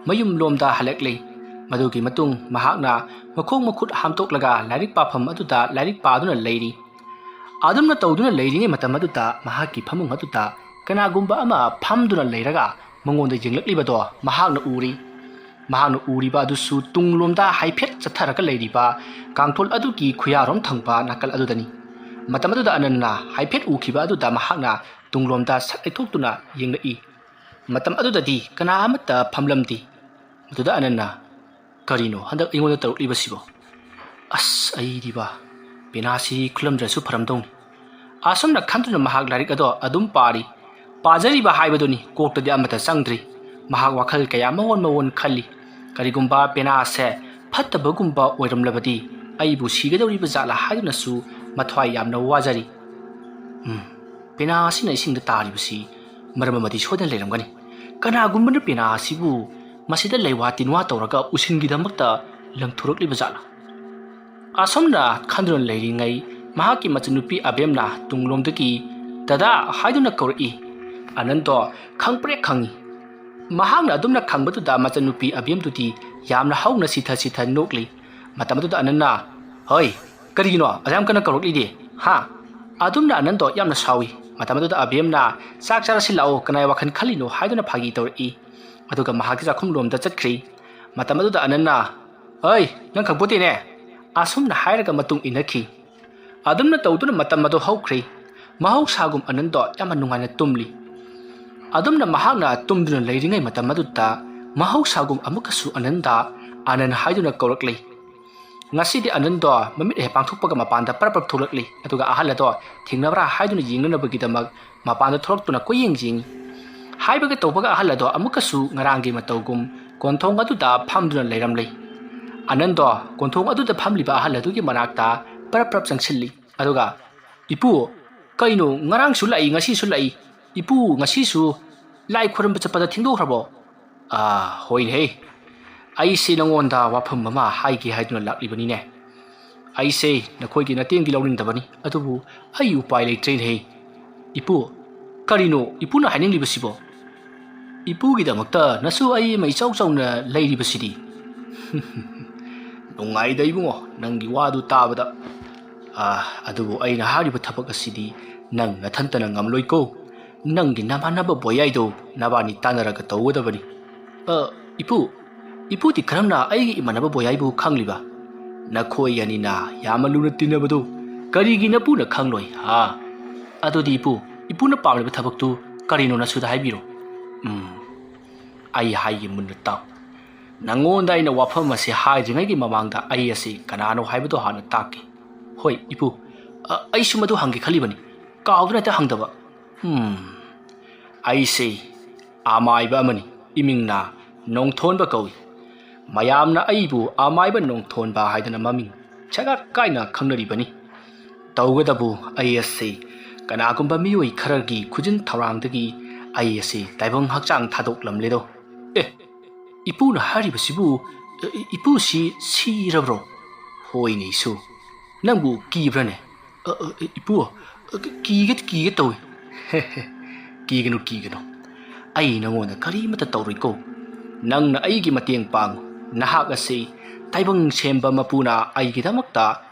ꯃꯌꯨꯝꯂꯣꯝꯗ ꯍꯜꯂꯛꯂꯤ꯫ ꯃꯗꯨꯒꯤ ꯃꯇꯨꯡ ꯃꯍꯥꯛꯅ ꯃꯈꯣꯡ ꯃꯈꯨꯠ ꯍꯥꯝꯗꯣꯛꯂꯒ ꯂꯥꯏꯔꯤꯛ ꯄꯥꯐꯝ ꯑꯗꯨꯗ ꯂꯥꯏꯔꯤꯛ ꯄꯥꯗꯨꯅ ꯂꯩꯔꯤ꯫ ꯑꯗꯨꯝꯅ ꯇꯧꯗꯨꯅ ꯂꯩꯔꯤꯉꯩ ꯃꯇꯝ ꯑꯗꯨꯗ ꯃꯍꯥꯛꯀꯤ ꯐꯃꯨꯡ ꯑꯗꯨꯗ ꯀꯅꯥꯒꯨꯝꯕ ꯑꯃ ꯐꯝꯗꯨꯅ ꯂꯩꯔꯒ ꯃꯉꯣꯟꯗ ꯌꯦꯡꯂꯛꯂꯤꯕꯗꯣ ꯃꯍꯥꯛꯅ ꯎꯔꯤ꯫ ꯃꯍꯥꯛꯅ ꯎꯔꯤꯕ ꯑꯗꯨꯁꯨ ꯇꯨꯡꯂꯣꯝꯗ ꯍꯥꯏꯐꯦꯠ ꯆꯠꯊꯔꯒ ꯂꯩꯔꯤꯕ ꯀꯥꯡꯊꯣꯜ ꯑꯗꯨꯒꯤ ꯈꯨꯌꯥꯔꯣꯝ ꯊꯪꯕ ꯅꯥꯀꯜ ꯑꯗꯨꯗꯅꯤ꯫ ꯃꯇꯝ ꯑꯗꯨꯗ ꯑꯅꯟꯅ ꯍꯥꯏꯐꯦꯠ ꯎꯈꯤꯕ ꯑꯗꯨꯗ ꯃꯍꯥꯛꯅ ꯇꯨꯡꯂꯣꯝꯗ ꯁꯠ ꯂꯩꯊꯣꯛꯇꯨꯅ ꯌꯦꯡꯂꯛꯏ꯫ ꯃꯇꯝ ꯑꯗꯨꯗꯗꯤ ꯀꯅꯥ ꯑꯃꯠꯇ ꯐꯝꯂꯝꯗꯦ꯫ ꯃꯗꯨꯗ ꯑꯅꯟꯅ, "ꯀꯔꯤꯅꯣ ꯍꯟꯗꯛ ꯑꯩꯉꯣꯟꯗ ꯇꯧꯔꯛꯂꯤꯕꯁꯤꯕꯣ? ꯑꯁ, ꯑꯩꯗꯤꯕ, ꯄꯦꯅꯥꯁꯤ ꯈꯨꯜꯂꯝꯗ꯭ꯔꯁꯨ ꯐꯔꯝꯗꯧꯅꯤ꯫" ꯑꯁꯨꯝꯅ ꯈꯟꯗꯨꯅ ꯃꯍꯥꯛ ꯂꯥꯏꯔꯤꯛ ꯑꯗꯣ ꯑꯗꯨꯝ ꯄꯥꯔꯤ꯫ ꯄꯥꯖꯔꯤꯕ ꯍꯥꯏꯕꯗꯨꯅꯤ, ꯀꯣꯛꯇꯗꯤ ꯑꯃꯠꯇ ꯆꯪꯗ꯭ꯔꯤ꯫ ꯃꯍꯥꯛ ꯋꯥꯈꯜ ꯀꯌꯥ ꯃꯑꯣꯟ ꯃꯑꯣꯟ ꯈꯜꯂꯤ꯫ ꯀꯔꯤꯒꯨꯝꯕ ꯄꯦꯅꯥꯁꯦ ꯐꯠꯇꯕꯒꯨꯝꯕ ꯑꯣꯏꯔꯝꯂꯕꯗꯤ ꯑꯩꯕꯨ ꯁꯤꯒꯗꯧꯔꯤꯕ ꯖꯥꯠꯂꯥ ꯍꯥꯏꯗꯨꯅꯁꯨ ꯃꯊ꯭ꯋꯥꯏ ꯌꯥꯝꯅ ꯋꯥꯖꯔꯤ꯫ ꯎꯝ, ꯄꯦꯅꯥ ꯑꯁꯤꯅ ꯏꯁꯤꯡꯗ ꯇꯥꯔꯤꯕꯁꯤ ꯃꯔꯝ ꯑꯃꯗꯤ ꯁꯣꯏꯗꯅ ꯂꯩꯔꯝꯒꯅꯤ꯫ ꯀꯅꯥꯒꯨꯝꯕꯅ ꯄꯦꯅꯥ ꯑꯁꯤꯕꯨ ꯃꯁꯤꯗ ꯂꯩꯋꯥ ꯇꯤꯟꯋꯥ ꯇꯧꯔꯒ ꯎꯁꯤꯟꯒꯤꯗꯃꯛꯇ ꯂꯪꯊꯣꯔꯛꯂꯤꯕ ꯖꯥꯠꯂꯥ? ꯑꯁꯨꯝꯅ ꯈꯟꯗꯨꯅ ꯂꯩꯔꯤꯉꯩ, ꯃꯍꯥꯛꯀꯤ ꯃꯆꯟꯅꯨꯄꯤ ꯑꯕꯦꯝꯅ ꯇꯨꯡꯂꯣꯝꯗꯒꯤ "ꯗꯗꯥ" ꯍꯥꯏꯗꯨꯅ ꯀꯧꯔꯛꯏ꯫ ꯑꯅꯟꯗꯣ ꯈꯪꯄ꯭ꯔꯦꯛ ꯈꯪꯏ꯫ ꯃꯍꯥꯛꯅ ꯑꯗꯨꯝꯅ ꯈꯪꯕꯗꯨꯗ ꯃꯆꯟꯅꯨꯄꯤ ꯑꯕꯦꯝꯗꯨꯗꯤ ꯌꯥꯝꯅ ꯍꯧꯅ ꯁꯤꯊ ꯁꯤꯊ ꯅꯣꯛꯂꯤ꯫ ꯃꯇꯝ ꯑꯗꯨꯗ ꯑꯅꯟꯅ, "ꯍꯣꯏ, ꯀꯔꯤꯒꯤꯅꯣ ꯑꯗꯨꯌꯥꯝ ꯀꯟꯅ ꯀꯧꯔꯛꯂꯤꯗꯤ? ꯍꯥ?" ꯑꯗꯨꯝꯅ ꯑꯅꯟꯗꯣ ꯌꯥꯝꯅ ꯁꯥꯎꯏ꯫ ꯃꯇꯝ ꯑꯗꯨꯗ ꯑꯕꯦꯝꯅ, "ꯆꯥꯛ ꯆꯥꯔꯁꯤ ꯂꯥꯛꯑꯣ, ꯀꯅꯥꯏ ꯋꯥꯈꯜ ꯈꯜꯂꯤꯅꯣ?" ꯍꯥꯏꯗꯨꯅ ꯐꯥꯒꯤ ꯇꯧꯔꯛꯏ꯫ ꯑꯗꯨꯒ ꯃꯍꯥꯛꯀꯤ ꯆꯥꯛꯈꯨꯝ ꯂꯣꯝꯗ ꯆꯠꯈ꯭ꯔꯤ꯫ ꯃꯇꯝ ꯑꯗꯨꯗ ꯑꯅꯟꯅ, "ꯍꯣꯏ, ꯅꯪ ꯈꯪꯄꯣꯠꯇꯦꯅꯦ," ꯑꯁꯨꯝꯅ ꯍꯥꯏꯔꯒ ꯃꯇꯨꯡ ꯏꯟꯅꯈꯤ꯫ ꯑꯗꯨꯝꯅ ꯇꯧꯗꯨꯅ ꯃꯇꯝ ꯑꯗꯨ ꯍꯧꯈ꯭ꯔꯦ꯫ ꯃꯍꯧꯁꯥꯒꯨꯝ ꯑꯅꯟꯗꯣ ꯌꯥꯝꯅ ꯅꯨꯡꯉꯥꯏꯅ ꯇꯨꯝꯂꯤ꯫ ꯑꯗꯨꯝꯅ ꯃꯍꯥꯛꯅ ꯇꯨꯝꯗꯨꯅ ꯂꯩꯔꯤꯉꯩ ꯃꯇꯝ ꯑꯗꯨꯗ ꯃꯍꯧꯁꯥꯒꯨꯝ ꯑꯃꯨꯛꯀꯁꯨ ꯑꯅꯟꯗ "ꯑꯅꯟ" ꯍꯥꯏꯗꯨꯅ ꯀꯧꯔꯛꯂꯤ꯫ ꯉꯁꯤꯗꯤ ꯑꯅꯟꯗꯣ ꯃꯃꯤꯠ ꯍꯦꯛ ꯄꯥꯡꯊꯣꯛꯄꯒ ꯃꯄꯥꯟꯗ ꯄꯔꯞ ꯄꯔꯞ ꯊꯣꯛꯂꯛꯂꯤ꯫ ꯑꯗꯨꯒ ꯑꯍꯜ ꯑꯗꯣ ꯊꯦꯡꯅꯕ꯭ꯔꯥ ꯍꯥꯏꯗꯨꯅ ꯌꯦꯡꯅꯅꯕꯒꯤꯗꯃꯛ ꯃꯄꯥꯟꯗ ꯊꯣꯛꯂꯛꯇꯨꯅ ꯀꯣꯏꯌꯦꯡ ꯌꯦꯡꯏ꯫ ꯍꯥꯏꯕꯒ ꯇꯧꯕꯒ ꯑꯍꯜ ꯑꯗꯣ ꯑꯃꯨꯛꯀꯁꯨ ꯉꯔꯥꯡꯒꯤ ꯃꯇꯧꯒꯨꯝ ꯀꯣꯟꯊꯣꯡ ꯑꯗꯨꯗ ꯐꯝꯗꯨꯅ ꯂꯩꯔꯝꯂꯦ꯫ ꯑꯅꯟꯗꯣ ꯀꯣꯟꯊꯣꯡ ꯑꯗꯨꯗ ꯐꯝꯂꯤꯕ ꯑꯍꯜ ꯑꯗꯨꯒꯤ ꯃꯅꯥꯛꯇ ꯄꯔꯞ ꯄꯔꯞ ꯆꯪꯁꯤꯜꯂꯤ꯫ ꯑꯗꯨꯒ, "ꯏꯄꯨ, ꯀꯩꯅꯣ ꯉꯔꯥꯡꯁꯨ ꯂꯥꯛꯏ, ꯉꯁꯤꯁꯨ ꯂꯥꯛꯏ? ꯏꯄꯨ, ꯉꯁꯤꯁꯨ ꯂꯥꯏ ꯈꯨꯔꯨꯝꯕ ꯆꯠꯄꯗ ꯊꯦꯡꯗꯣꯛꯈ꯭ꯔꯕꯣ?" "ꯑꯥ, ꯍꯣꯏꯅꯦꯍꯦ꯫ ꯑꯩꯁꯦ ꯅꯉꯣꯟꯗ ꯋꯥꯐꯝ ꯑꯃ ꯍꯥꯏꯒꯦ ꯍꯥꯏꯗꯨꯅ ꯂꯥꯛꯂꯤꯕꯅꯤꯅꯦ꯫ ꯑꯩꯁꯦ ꯅꯈꯣꯏꯒꯤ ꯅꯇꯦꯡꯗꯤ ꯂꯧꯅꯤꯡꯗꯕꯅꯤ, ꯑꯗꯨꯕꯨ ꯑꯩ ꯎꯄꯥꯏ ꯂꯩꯇ꯭ꯔꯦꯅꯦꯍꯦ꯫ ꯏꯄꯨ, ꯀꯔꯤꯅꯣ ꯏꯄꯨꯅ ꯍꯥꯏꯅꯤꯡꯂꯤꯕꯁꯤꯕꯣ? ꯏꯄꯨꯒꯤꯗꯃꯛꯇ ꯅꯁꯨ ꯑꯩ ꯑꯃ ꯏꯆꯥꯎ ꯆꯥꯎꯅ ꯂꯩꯔꯤꯕꯁꯤꯗꯤ?" "ꯅꯨꯡꯉꯥꯏꯗ ꯏꯕꯨꯡꯉꯣ, ꯅꯪꯒꯤ ꯋꯥꯗꯨ ꯇꯥꯕꯗ꯫ ꯑꯥ, ꯑꯗꯨꯕꯨ ꯑꯩꯅ ꯍꯥꯏꯔꯤꯕ ꯊꯕꯛ ꯑꯁꯤꯗꯤ ꯅꯪ ꯅꯊꯟꯇꯅ ꯉꯝꯂꯣꯏꯀꯣ꯫ ꯅꯪꯒꯤ ꯅꯃꯥꯟꯅꯕ ꯕꯣꯌꯥꯏꯗꯣ ꯅꯕꯥꯅꯤ ꯇꯥꯟꯅꯔꯒ ꯇꯧꯒꯗꯕꯅꯤ꯫" "ꯑ, ꯏꯄꯨ, ꯏꯄꯨꯗꯤ ꯀꯔꯝꯅ ꯑꯩꯒꯤ ꯏꯃꯥꯟꯅꯕ ꯕꯣꯌꯥꯏꯕꯨ ꯈꯪꯂꯤꯕ? ꯅꯈꯣꯏ ꯑꯅꯤꯅ ꯌꯥꯝꯅ ꯂꯨꯅ ꯇꯤꯟꯅꯕꯗꯨ ꯀꯔꯤꯒꯤ ꯅꯄꯨꯅ ꯈꯪꯂꯣꯏ, ꯍꯥ? ꯑꯗꯨꯗꯤ ꯏꯄꯨ, ꯏꯄꯨꯅ ꯄꯥꯝꯂꯤꯕ ꯊꯕꯛꯇꯨ ꯀꯔꯤꯅꯣ ꯅꯁꯨꯗ ꯍꯥꯏꯕꯤꯔꯣ꯫" "ꯎꯝ, ꯑꯩ ꯍꯥꯏꯒꯦ ꯃꯨꯟꯅ ꯇꯥꯎ꯫ ꯅꯉꯣꯟꯗ ꯑꯩꯅ ꯋꯥꯐꯝ ꯑꯁꯤ ꯍꯥꯏꯗ꯭ꯔꯤꯉꯩꯒꯤ ꯃꯃꯥꯡꯗ ꯑꯩ ꯑꯁꯤ ꯀꯅꯥꯅꯣ ꯍꯥꯏꯕꯗꯨ ꯍꯥꯟꯅ ꯇꯥꯛꯀꯦ꯫" "ꯍꯣꯏ ꯏꯄꯨ, ꯑ, ꯑꯩꯁꯨ ꯃꯗꯨ ꯍꯪꯒꯦ ꯈꯜꯂꯤꯕꯅꯤ, ꯀꯥꯎꯗꯨꯅ ꯍꯦꯛꯇ ꯍꯪꯗꯕ꯫ ꯎꯝ, ꯑꯩꯁꯦ ꯑꯃꯥꯏꯕ ꯑꯃꯅꯤ, ꯏꯃꯤꯡꯅ ꯅꯣꯡꯊꯣꯟꯕ ꯀꯧꯏ꯫ ꯃꯌꯥꯝꯅ ꯑꯩꯕꯨ ꯑꯃꯥꯏꯕ ꯅꯣꯡꯊꯣꯟꯕ ꯍꯥꯏꯗꯨꯅ ꯃꯃꯤꯡ ꯁꯒꯥꯛ ꯀꯥꯏꯅ ꯈꯪꯅꯔꯤꯕꯅꯤ꯫ ꯇꯧꯒꯗꯕꯨ ꯑꯩ ꯑꯁꯤ ꯀꯅꯥꯒꯨꯝꯕ ꯃꯤꯑꯣꯏ ꯈꯔꯒꯤ ꯈꯨꯖꯤꯟ ꯊꯧꯔꯥꯡꯗꯒꯤ ꯑꯩ ꯑꯁꯤ ꯇꯥꯏꯕꯪ ꯍꯛꯆꯥꯡ ꯊꯥꯗꯣꯛꯂꯝꯂꯦꯗꯣ꯫ ꯑꯦ, ꯏꯄꯨꯅ ꯍꯥꯏꯔꯤꯕꯁꯤꯕꯨ, ꯑ, ꯏꯄꯨꯁꯤ ꯁꯤꯔꯕ꯭ꯔꯣ? ꯍꯣꯏꯅꯦ ꯏꯁꯨ, ꯅꯪꯕꯨ ꯀꯤꯕ꯭ꯔꯅꯦ? "ꯑ, ꯑ, ꯏꯄꯨ, ꯑ, ꯀꯤꯒꯦ, ꯀꯤꯒꯦ ꯇꯧꯏ꯫" "ꯀꯤꯒꯅꯨ, ꯀꯤꯒꯅꯨ꯫ ꯑꯩ ꯅꯉꯣꯟꯗ ꯀꯔꯤꯃꯠꯇ ꯇꯧꯔꯣꯏꯀꯣ꯫ ꯅꯪꯅ ꯑꯩꯒꯤ ꯃꯇꯦꯡ ꯄꯥꯡꯉꯨ꯫ ꯅꯍꯥꯛ ꯑꯁꯤ ꯇꯥꯏꯕꯪ ꯁꯦꯝꯕ ꯃꯄꯨꯅ ꯑꯩꯒꯤꯗꯃꯛꯇ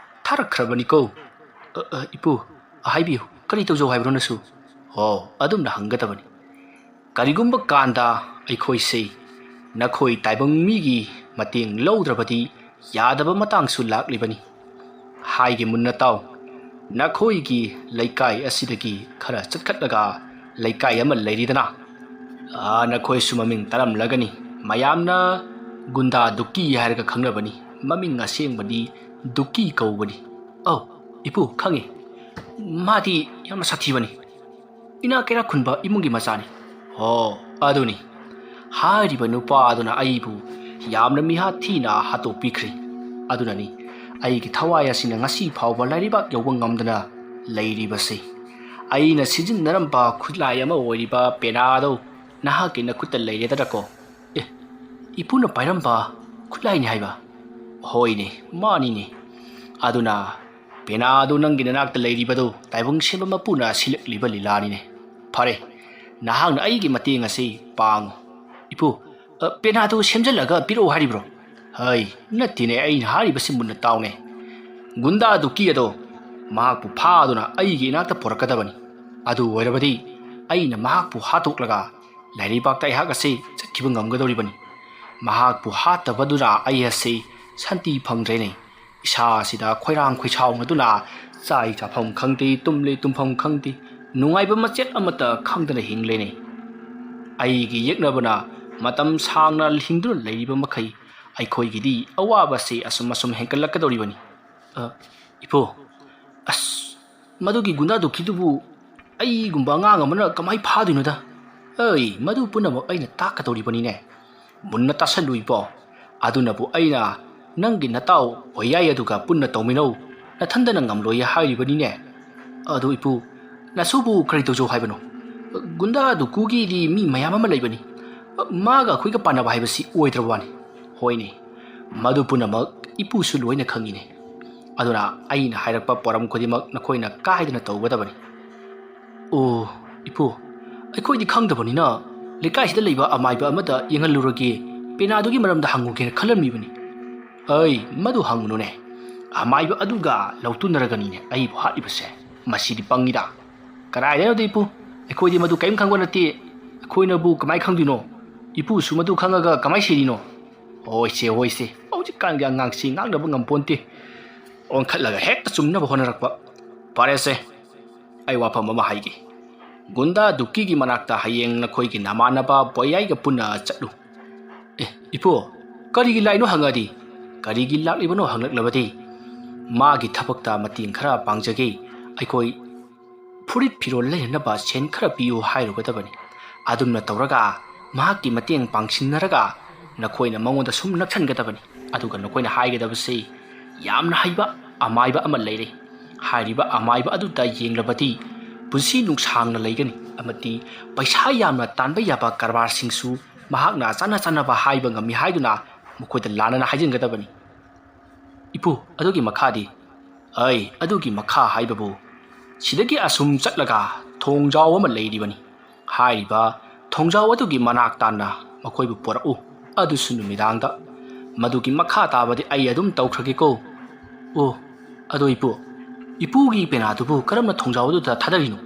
ꯊꯥꯔꯛꯈ꯭ꯔꯕꯅꯤꯀꯣ꯫" "ꯑ, ꯑ, ꯏꯄꯨ, ꯍꯥꯏꯕꯤꯌꯨ, ꯀꯔꯤ ꯇꯧꯖꯧ ꯍꯥꯏꯕꯅꯣ ꯅꯁꯨ?" "ꯑꯣ, ꯑꯗꯨꯝꯅ ꯍꯪꯒꯗꯕꯅꯤ꯫ ꯀꯔꯤꯒꯨꯝꯕ ꯀꯥꯟꯗ ꯑꯩꯈꯣꯏꯁꯦ ꯅꯈꯣꯏ ꯇꯥꯏꯕꯪ ꯃꯤꯒꯤ ꯃꯇꯦꯡ ꯂꯧꯗ꯭ꯔꯕꯗꯤ ꯌꯥꯗꯕ ꯃꯇꯥꯡꯁꯨ ꯂꯥꯛꯂꯤꯕꯅꯤ꯫ ꯍꯥꯏꯒꯦ ꯃꯨꯟꯅ ꯇꯥꯎ꯫ ꯅꯈꯣꯏꯒꯤ ꯂꯩꯀꯥꯏ ꯑꯁꯤꯗꯒꯤ ꯈꯔ ꯆꯠꯈꯠꯂꯒ ꯂꯩꯀꯥꯏ ꯑꯃ ꯂꯩꯔꯤꯗꯅ? ꯑꯥ, ꯅꯈꯣꯏꯁꯨ ꯃꯃꯤꯡ ꯇꯥꯔꯝꯂꯒꯅꯤ꯫ ꯃꯌꯥꯝꯅ ꯒꯨꯟꯗꯥ ꯗꯨꯀꯤ ꯍꯥꯏꯔꯒ ꯈꯪꯅꯕꯅꯤ꯫ ꯃꯃꯤꯡ ꯑꯁꯦꯡꯕꯗꯤ ꯗꯨꯀꯤ ꯀꯧꯕꯅꯤ꯫" "ꯑꯧ, ꯏꯄꯨ, ꯈꯪꯉꯤ꯫ ꯃꯥꯗꯤ ꯌꯥꯝꯅ ꯁꯥꯊꯤꯕꯅꯤ꯫ ꯏꯅꯥꯛ ꯀꯩꯔꯥꯛ ꯈꯨꯟꯕ ꯏꯃꯨꯡꯒꯤ ꯃꯆꯥꯅꯤ꯫" "ꯑꯣ, ꯑꯗꯨꯅꯤ꯫ ꯍꯥꯏꯔꯤꯕ ꯅꯨꯄꯥ ꯑꯗꯨꯅ ꯑꯩꯕꯨ ꯌꯥꯝꯅ ꯃꯤꯍꯥꯠ ꯊꯤꯅ ꯍꯥꯠꯇꯣꯛꯄꯤꯈ꯭ꯔꯦ꯫ ꯑꯗꯨꯅꯅꯤ ꯑꯩꯒꯤ ꯊꯋꯥꯏ ꯑꯁꯤꯅ ꯉꯁꯤ ꯐꯥꯎꯕ ꯂꯥꯏꯔꯩꯕꯥꯛ ꯌꯧꯕ ꯉꯝꯗꯅ ꯂꯩꯔꯤꯕꯁꯤ꯫ ꯑꯩꯅ ꯁꯤꯖꯤꯟꯅꯔꯝꯕ ꯈꯨꯠꯂꯥꯏ ꯑꯃ ꯑꯣꯏꯔꯤꯕ ꯄꯦꯅꯥꯗꯣ ꯅꯍꯥꯛꯀꯤ ꯅꯈꯨꯠꯇ ꯂꯩꯔꯦꯗꯅꯀꯣ꯫" "ꯑꯦ, ꯏꯄꯨꯅ ꯄꯥꯏꯔꯝꯕ ꯈꯨꯠꯂꯥꯏꯅꯤ ꯍꯥꯏꯕ?" "ꯍꯣꯏꯅꯦ, ꯃꯥꯅꯤꯅꯦ꯫ ꯑꯗꯨꯅ ꯄꯦꯅꯥꯗꯨ ꯅꯪꯒꯤ ꯅꯅꯥꯛꯇ ꯂꯩꯔꯤꯕꯗꯨ ꯇꯥꯏꯕꯪ ꯁꯦꯝꯕ ꯃꯄꯨꯅ ꯁꯤꯜꯂꯛꯂꯤꯕ ꯂꯤꯂꯥꯅꯤꯅꯦ꯫ ꯐꯔꯦ, ꯅꯍꯥꯛꯅ ꯑꯩꯒꯤ ꯃꯇꯦꯡ ꯑꯁꯤ ꯄꯥꯡꯉꯨ꯫" "ꯏꯄꯨ, ꯑ, ꯄꯦꯅꯥꯗꯨ ꯁꯦꯝꯖꯤꯜꯂꯒ ꯄꯤꯔꯛꯎ ꯍꯥꯏꯔꯤꯕ꯭ꯔꯣ?" "ꯍꯩ, ꯅꯠꯇꯦꯅꯦ, ꯑꯩꯅ ꯍꯥꯏꯔꯤꯕꯁꯤ ꯃꯨꯟꯅ ꯇꯥꯎꯅꯦ꯫ ꯒꯨꯟꯗꯥ ꯗꯨꯀꯤ ꯑꯗꯣ ꯃꯍꯥꯛꯄꯨ ꯐꯥꯗꯨꯅ ꯑꯩꯒꯤ ꯏꯅꯥꯛꯇ ꯄꯨꯔꯛꯀꯗꯕꯅꯤ꯫ ꯑꯗꯨ ꯑꯣꯏꯔꯕꯗꯤ ꯑꯩꯅ ꯃꯍꯥꯛꯄꯨ ꯍꯥꯠꯇꯣꯛꯂꯒ ꯂꯥꯏꯔꯩꯕꯥꯛꯇ ꯑꯩꯍꯥꯛ ꯑꯁꯤ ꯆꯠꯈꯤꯕ ꯉꯝꯒꯗꯧꯔꯤꯕꯅꯤ꯫ ꯃꯍꯥꯛꯄꯨ ꯍꯥꯠꯇꯕꯗꯨꯅ ꯑꯩ ꯑꯁꯤ ꯁꯥꯟꯇꯤ ꯐꯪꯗ꯭ꯔꯦꯅꯦ꯫ ꯏꯁꯥ ꯑꯁꯤꯗ ꯈꯣꯏꯔꯥꯡ ꯈꯣꯏꯁꯥꯎꯅꯗꯨꯅ ꯆꯥꯏ ꯆꯥꯐꯝ ꯈꯪꯗꯦ, ꯇꯨꯝꯂꯦ ꯇꯨꯝꯐꯝ ꯈꯪꯗꯦ, ꯅꯨꯡꯉꯥꯏꯕ ꯃꯆꯦꯠ ꯑꯃꯠꯇ ꯈꯪꯗꯅ ꯍꯤꯡꯂꯦꯅꯦ꯫ ꯑꯩꯒꯤ ꯌꯦꯛꯅꯕꯅ ꯃꯇꯝ ꯁꯥꯡꯅ ꯍꯤꯡꯗꯨꯅ ꯂꯩꯔꯤꯕ ꯃꯈꯩ ꯑꯩꯈꯣꯏꯒꯤꯗꯤ ꯑꯋꯥꯕꯁꯤ ꯑꯁꯨꯝ ꯑꯁꯨꯝ ꯍꯦꯟꯒꯠꯂꯛꯀꯗꯧꯔꯤꯕꯅꯤ꯫" "ꯑ, ꯏꯄꯨ, ꯑꯁ, ꯃꯗꯨꯒꯤ ꯒꯨꯟꯗꯥ ꯗꯨꯀꯤꯗꯨꯕꯨ ꯑꯩꯒꯨꯝꯕ ꯑꯉꯥꯡ ꯑꯃꯅ ꯀꯃꯥꯏ ꯐꯥꯗꯣꯏꯅꯣꯗ? ꯑꯩ, ꯃꯗꯨ ꯄꯨꯝꯅꯃꯛ ꯑꯩꯅ ꯇꯥꯛꯀꯗꯧꯔꯤꯕꯅꯤꯅꯦ꯫ ꯃꯨꯟꯅ ꯇꯥꯁꯜꯂꯨ ꯏꯄꯣ꯫ ꯑꯗꯨꯅꯕꯨ ꯑꯩꯅ ꯅꯪꯒꯤ ꯅꯇꯥꯎ ꯍꯣꯌꯥꯏ ꯑꯗꯨꯒ ꯄꯨꯟꯅ ꯇꯧꯃꯤꯟꯅꯧ, ꯅꯊꯟꯗꯅ ꯉꯝꯂꯣꯏ ꯍꯥꯏꯔꯤꯕꯅꯤꯅꯦ꯫ ꯑꯗꯨ ꯏꯄꯨ, ꯅꯁꯨꯕꯨ ꯀꯔꯤ ꯇꯧꯖꯧ ꯍꯥꯏꯕꯅꯣ?" ꯒꯨꯟꯗꯥ ꯗꯨꯀꯨꯒꯤꯗꯤ ꯃꯤ ꯃꯌꯥꯝ ꯑꯃ ꯂꯩꯕꯅꯤ꯫ ꯃꯥꯒ ꯑꯩꯈꯣꯏꯒ ꯄꯥꯟꯅꯕ ꯍꯥꯏꯕꯁꯤ ꯑꯣꯏꯗ꯭ꯔꯕ ꯋꯥꯅꯤ꯫ ꯍꯣꯏꯅꯦ, ꯃꯗꯨ ꯄꯨꯝꯅꯃꯛ ꯏꯄꯨꯁꯨ ꯂꯣꯏꯅ ꯈꯪꯉꯤꯅꯦ꯫ ꯑꯗꯨꯅ ꯑꯩꯅ ꯍꯥꯏꯔꯛꯄ ꯄꯣꯔꯝ ꯈꯨꯗꯤꯡꯃꯛ ꯅꯈꯣꯏꯅ ꯀꯥꯏꯗꯅ ꯇꯧꯒꯗꯕꯅꯤ꯫ ꯑꯣ, ꯏꯄꯨ, ꯑꯩꯈꯣꯏꯗꯤ ꯈꯪꯗꯕꯅꯤꯅ ꯂꯩꯀꯥꯏꯁꯤꯗ ꯂꯩꯕ ꯑꯃꯥꯏꯕ ꯑꯃꯗ ꯌꯦꯡꯍꯜꯂꯨꯔꯒꯦ, ꯄꯦꯅꯥꯗꯨꯒꯤ ꯃꯔꯝꯗ ꯍꯪꯉꯨꯒꯦꯅ ꯈꯜꯂꯝꯃꯤꯕꯅꯤ꯫ ꯑꯩ ꯃꯗꯨ ꯍꯪꯉꯨꯅꯨꯅꯦ, ꯑꯃꯥꯏꯕ ꯑꯗꯨꯒ ꯂꯧꯇꯨꯅꯔꯒꯅꯤꯅꯦ ꯑꯩꯕꯨ ꯍꯥꯠꯂꯤꯕꯁꯦ꯫ ꯃꯁꯤꯗꯤ ꯄꯪꯉꯤꯗ꯫ ꯀꯗꯥꯏꯗꯩꯅꯣꯗ ꯏꯄꯨ, ꯑꯩꯈꯣꯏꯗꯤ ꯃꯗꯨ ꯀꯔꯤꯝ ꯈꯪꯕ ꯅꯠꯇꯦ꯫ ꯑꯩꯈꯣꯏꯅꯕꯨ ꯀꯃꯥꯏ ꯈꯪꯗꯣꯏꯅꯣ? ꯏꯄꯨꯁꯨ ꯃꯗꯨ ꯈꯪꯉꯒ ꯀꯃꯥꯏ ꯁꯤꯔꯤꯅꯣ? ꯍꯣꯏꯁꯦ, ꯍꯣꯏꯁꯦ, ꯍꯧꯖꯤꯛꯀꯥꯟꯒꯤ ꯑꯉꯥꯡꯁꯤ ꯉꯥꯡꯅꯕ ꯉꯝꯄꯣꯟꯇꯦ꯫ ꯑꯣꯟꯈꯠꯂꯒ ꯍꯦꯛꯇ ꯆꯨꯝꯅꯕ ꯍꯣꯠꯅꯔꯛꯄ꯫ ꯐꯔꯦꯁꯦ, ꯑꯩ ꯋꯥꯐꯝ ꯑꯃ ꯍꯥꯏꯒꯦ꯫ ꯒꯨꯟꯗꯥ ꯗꯨꯛꯀꯤꯒꯤ ꯃꯅꯥꯛꯇ ꯍꯌꯦꯡ ꯅꯈꯣꯏꯒꯤ ꯅꯃꯥꯟꯅꯕ ꯕꯣꯌꯥꯏꯒ ꯄꯨꯟꯅ ꯆꯠꯂꯨ꯫ ꯑꯦ, ꯏꯄꯨ, ꯀꯔꯤꯒꯤ ꯂꯥꯛꯏꯅꯣ ꯍꯪꯉꯗꯤ? ꯀꯔꯤꯒꯤ ꯂꯥꯛꯂꯤꯕꯅꯣ ꯍꯪꯂꯛꯂꯕꯗꯤ? ꯃꯥꯒꯤ ꯊꯕꯛꯇ ꯃꯇꯦꯡ ꯈꯔ ꯄꯥꯡꯖꯒꯦ꯫ ꯑꯩꯈꯣꯏ ꯐꯨꯔꯤꯠ ꯐꯤꯔꯣꯜ ꯂꯩꯅꯅꯕ ꯁꯦꯟ ꯈꯔ ꯄꯤꯌꯨ ꯍꯥꯏꯔꯨꯒꯗꯕꯅꯤ꯫ ꯑꯗꯨꯝꯅ ꯇꯧꯔꯒ ꯃꯍꯥꯛꯀꯤ ꯃꯇꯦꯡ ꯄꯥꯡꯁꯤꯟꯅꯔꯒ ꯅꯈꯣꯏꯅ ꯃꯉꯣꯟꯗ ꯁꯨꯝ ꯅꯛꯁꯟꯒꯗꯕꯅꯤ꯫ ꯑꯗꯨꯒ ꯅꯈꯣꯏꯅ ꯍꯥꯏꯒꯗꯕꯁꯤ, ꯌꯥꯝꯅ ꯍꯩꯕ ꯑꯃꯥꯏꯕ ꯑꯃ ꯂꯩꯔꯦ꯫ ꯍꯥꯏꯔꯤꯕ ꯑꯃꯥꯏꯕ ꯑꯗꯨꯗ ꯌꯦꯡꯂꯕꯗꯤ ꯄꯨꯟꯁꯤ ꯅꯨꯡꯁꯥꯡꯅ ꯂꯩꯒꯅꯤ ꯑꯃꯗꯤ ꯄꯩꯁꯥ ꯌꯥꯝꯅ ꯇꯥꯟꯕ ꯌꯥꯕ ꯀꯔꯕꯥꯔꯁꯤꯡꯁꯨ ꯃꯍꯥꯛꯅ ꯆꯥꯟꯅ ꯆꯥꯟꯅꯕ ꯍꯥꯏꯕ ꯉꯝꯃꯤ ꯍꯥꯏꯗꯨꯅ ꯃꯈꯣꯏꯗ ꯂꯥꯟꯅꯅ ꯍꯥꯏꯖꯤꯟꯒꯗꯕꯅꯤ꯫ ꯏꯄꯨ, ꯑꯗꯨꯒꯤ ꯃꯈꯥꯗꯤ? ꯑꯩ, ꯑꯗꯨꯒꯤ ꯃꯈꯥ ꯍꯥꯏꯕꯕꯨ ꯁꯤꯗꯒꯤ ꯑꯁꯨꯝ ꯆꯠꯂꯒ ꯊꯣꯡꯖꯥꯎ ꯑꯃ ꯂꯩꯔꯤꯕꯅꯤ꯫ ꯍꯥꯏꯔꯤꯕ ꯊꯣꯡꯖꯥꯎ ꯑꯗꯨꯒꯤ ꯃꯅꯥꯛ ꯇꯥꯟꯅ ꯃꯈꯣꯏꯕꯨ ꯄꯨꯔꯛꯎ, ꯑꯗꯨꯁꯨ ꯅꯨꯃꯤꯗꯥꯡꯗ꯫ ꯃꯗꯨꯒꯤ ꯃꯈꯥ ꯇꯥꯕꯗꯤ ꯑꯩ ꯑꯗꯨꯝ ꯇꯧꯈ꯭ꯔꯒꯦꯀꯣ꯫ ꯑꯣ, ꯑꯗꯣ ꯏꯄꯨ, ꯏꯄꯨꯒꯤ ꯄꯦꯅꯥꯗꯨꯕꯨ ꯀꯔꯝꯅ ꯊꯣꯡꯖꯥꯎ ꯑꯗꯨꯗ ꯊꯥꯗꯔꯤꯅꯣ?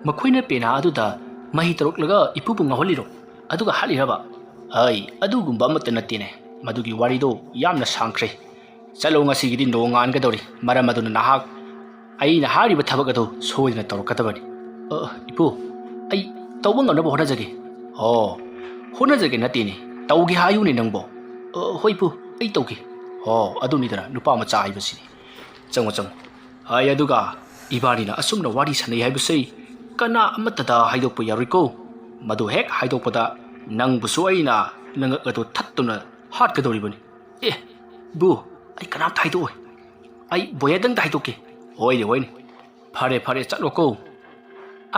ꯃꯈꯣꯏꯅ ꯄꯦꯅꯥ ꯑꯗꯨꯗ ꯃꯍꯤ ꯇꯧꯔꯛꯂꯒ ꯏꯄꯨꯕꯨ ꯉꯥꯎꯍꯜꯂꯤꯔꯣ? ꯑꯗꯨꯒ ꯍꯥꯠꯂꯤꯔꯕ? ꯑꯩ, ꯑꯗꯨꯒꯨꯝꯕ ꯑꯃꯠꯇ ꯅꯠꯇꯦꯅꯦ꯫ ꯃꯗꯨꯒꯤ ꯋꯥꯔꯤꯗꯣ ꯌꯥꯝꯅ ꯁꯥꯡꯈ꯭ꯔꯦ꯫ ꯆꯠꯂꯣ, ꯉꯁꯤꯒꯤꯗꯤ ꯅꯣꯡꯉꯥꯟꯒꯗꯧꯔꯤ꯫ ꯃꯔꯝ ꯑꯗꯨꯅ ꯅꯍꯥꯛ ꯑꯩꯅ ꯍꯥꯏꯔꯤꯕ ꯊꯕꯛ ꯑꯗꯨ ꯁꯣꯏꯗꯅ ꯇꯧꯔꯛꯀꯗꯕꯅꯤ꯫ ꯑ, ꯏꯄꯨ, ꯑꯩ ꯇꯧꯕ ꯉꯝꯅꯕ ꯍꯣꯠꯅꯖꯒꯦ꯫ ꯑꯣ, ꯍꯣꯠꯅꯖꯒꯦ ꯅꯠꯇꯦꯅꯦ, ꯇꯧꯒꯦ ꯍꯥꯏꯌꯨꯅꯦ ꯅꯪꯕꯣ꯫ ꯑ, ꯍꯣꯏ ꯏꯄꯨ, ꯑꯩ ꯇꯧꯒꯦ꯫ ꯑꯣ, ꯑꯗꯨꯅꯤꯗꯅ ꯅꯨꯄꯥ ꯃꯆꯥ ꯍꯥꯏꯕꯁꯤꯗꯤ꯫ ꯆꯪꯉꯣ, ꯆꯪꯉꯣ꯫ ꯍꯥꯏ, ꯑꯗꯨꯒ ꯏꯕꯥꯅꯤꯅ ꯑꯁꯨꯝꯅ ꯋꯥꯔꯤ ꯁꯥꯟꯅꯩ ꯍꯥꯏꯕꯁꯤ ꯀꯅꯥ ꯑꯃꯠꯇꯗ ꯍꯥꯏꯗꯣꯛꯄ ꯌꯥꯔꯣꯏꯀꯣ꯫ ꯃꯗꯨ ꯍꯦꯛ ꯍꯥꯏꯗꯣꯛꯄꯗ ꯅꯪꯕꯨꯁꯨ ꯑꯩꯅ ꯅꯉꯛ ꯑꯗꯨ ꯊꯠꯇꯨꯅ ꯍꯥꯠꯀꯗꯧꯔꯤꯕꯅꯤ꯫ ꯑꯦ, ꯕꯨ, ꯑꯩ ꯀꯅꯥꯝꯇ ꯍꯥꯏꯗꯣꯛꯑꯣꯏ꯫ ꯑꯩ ꯕꯣꯌꯦꯗꯪꯗ ꯍꯥꯏꯗꯣꯛꯀꯦ꯫ ꯍꯣꯏꯅꯦ, ꯍꯣꯏꯅꯦ꯫ ꯐꯔꯦ, ꯐꯔꯦ, ꯆꯠꯂꯣꯀꯣ꯫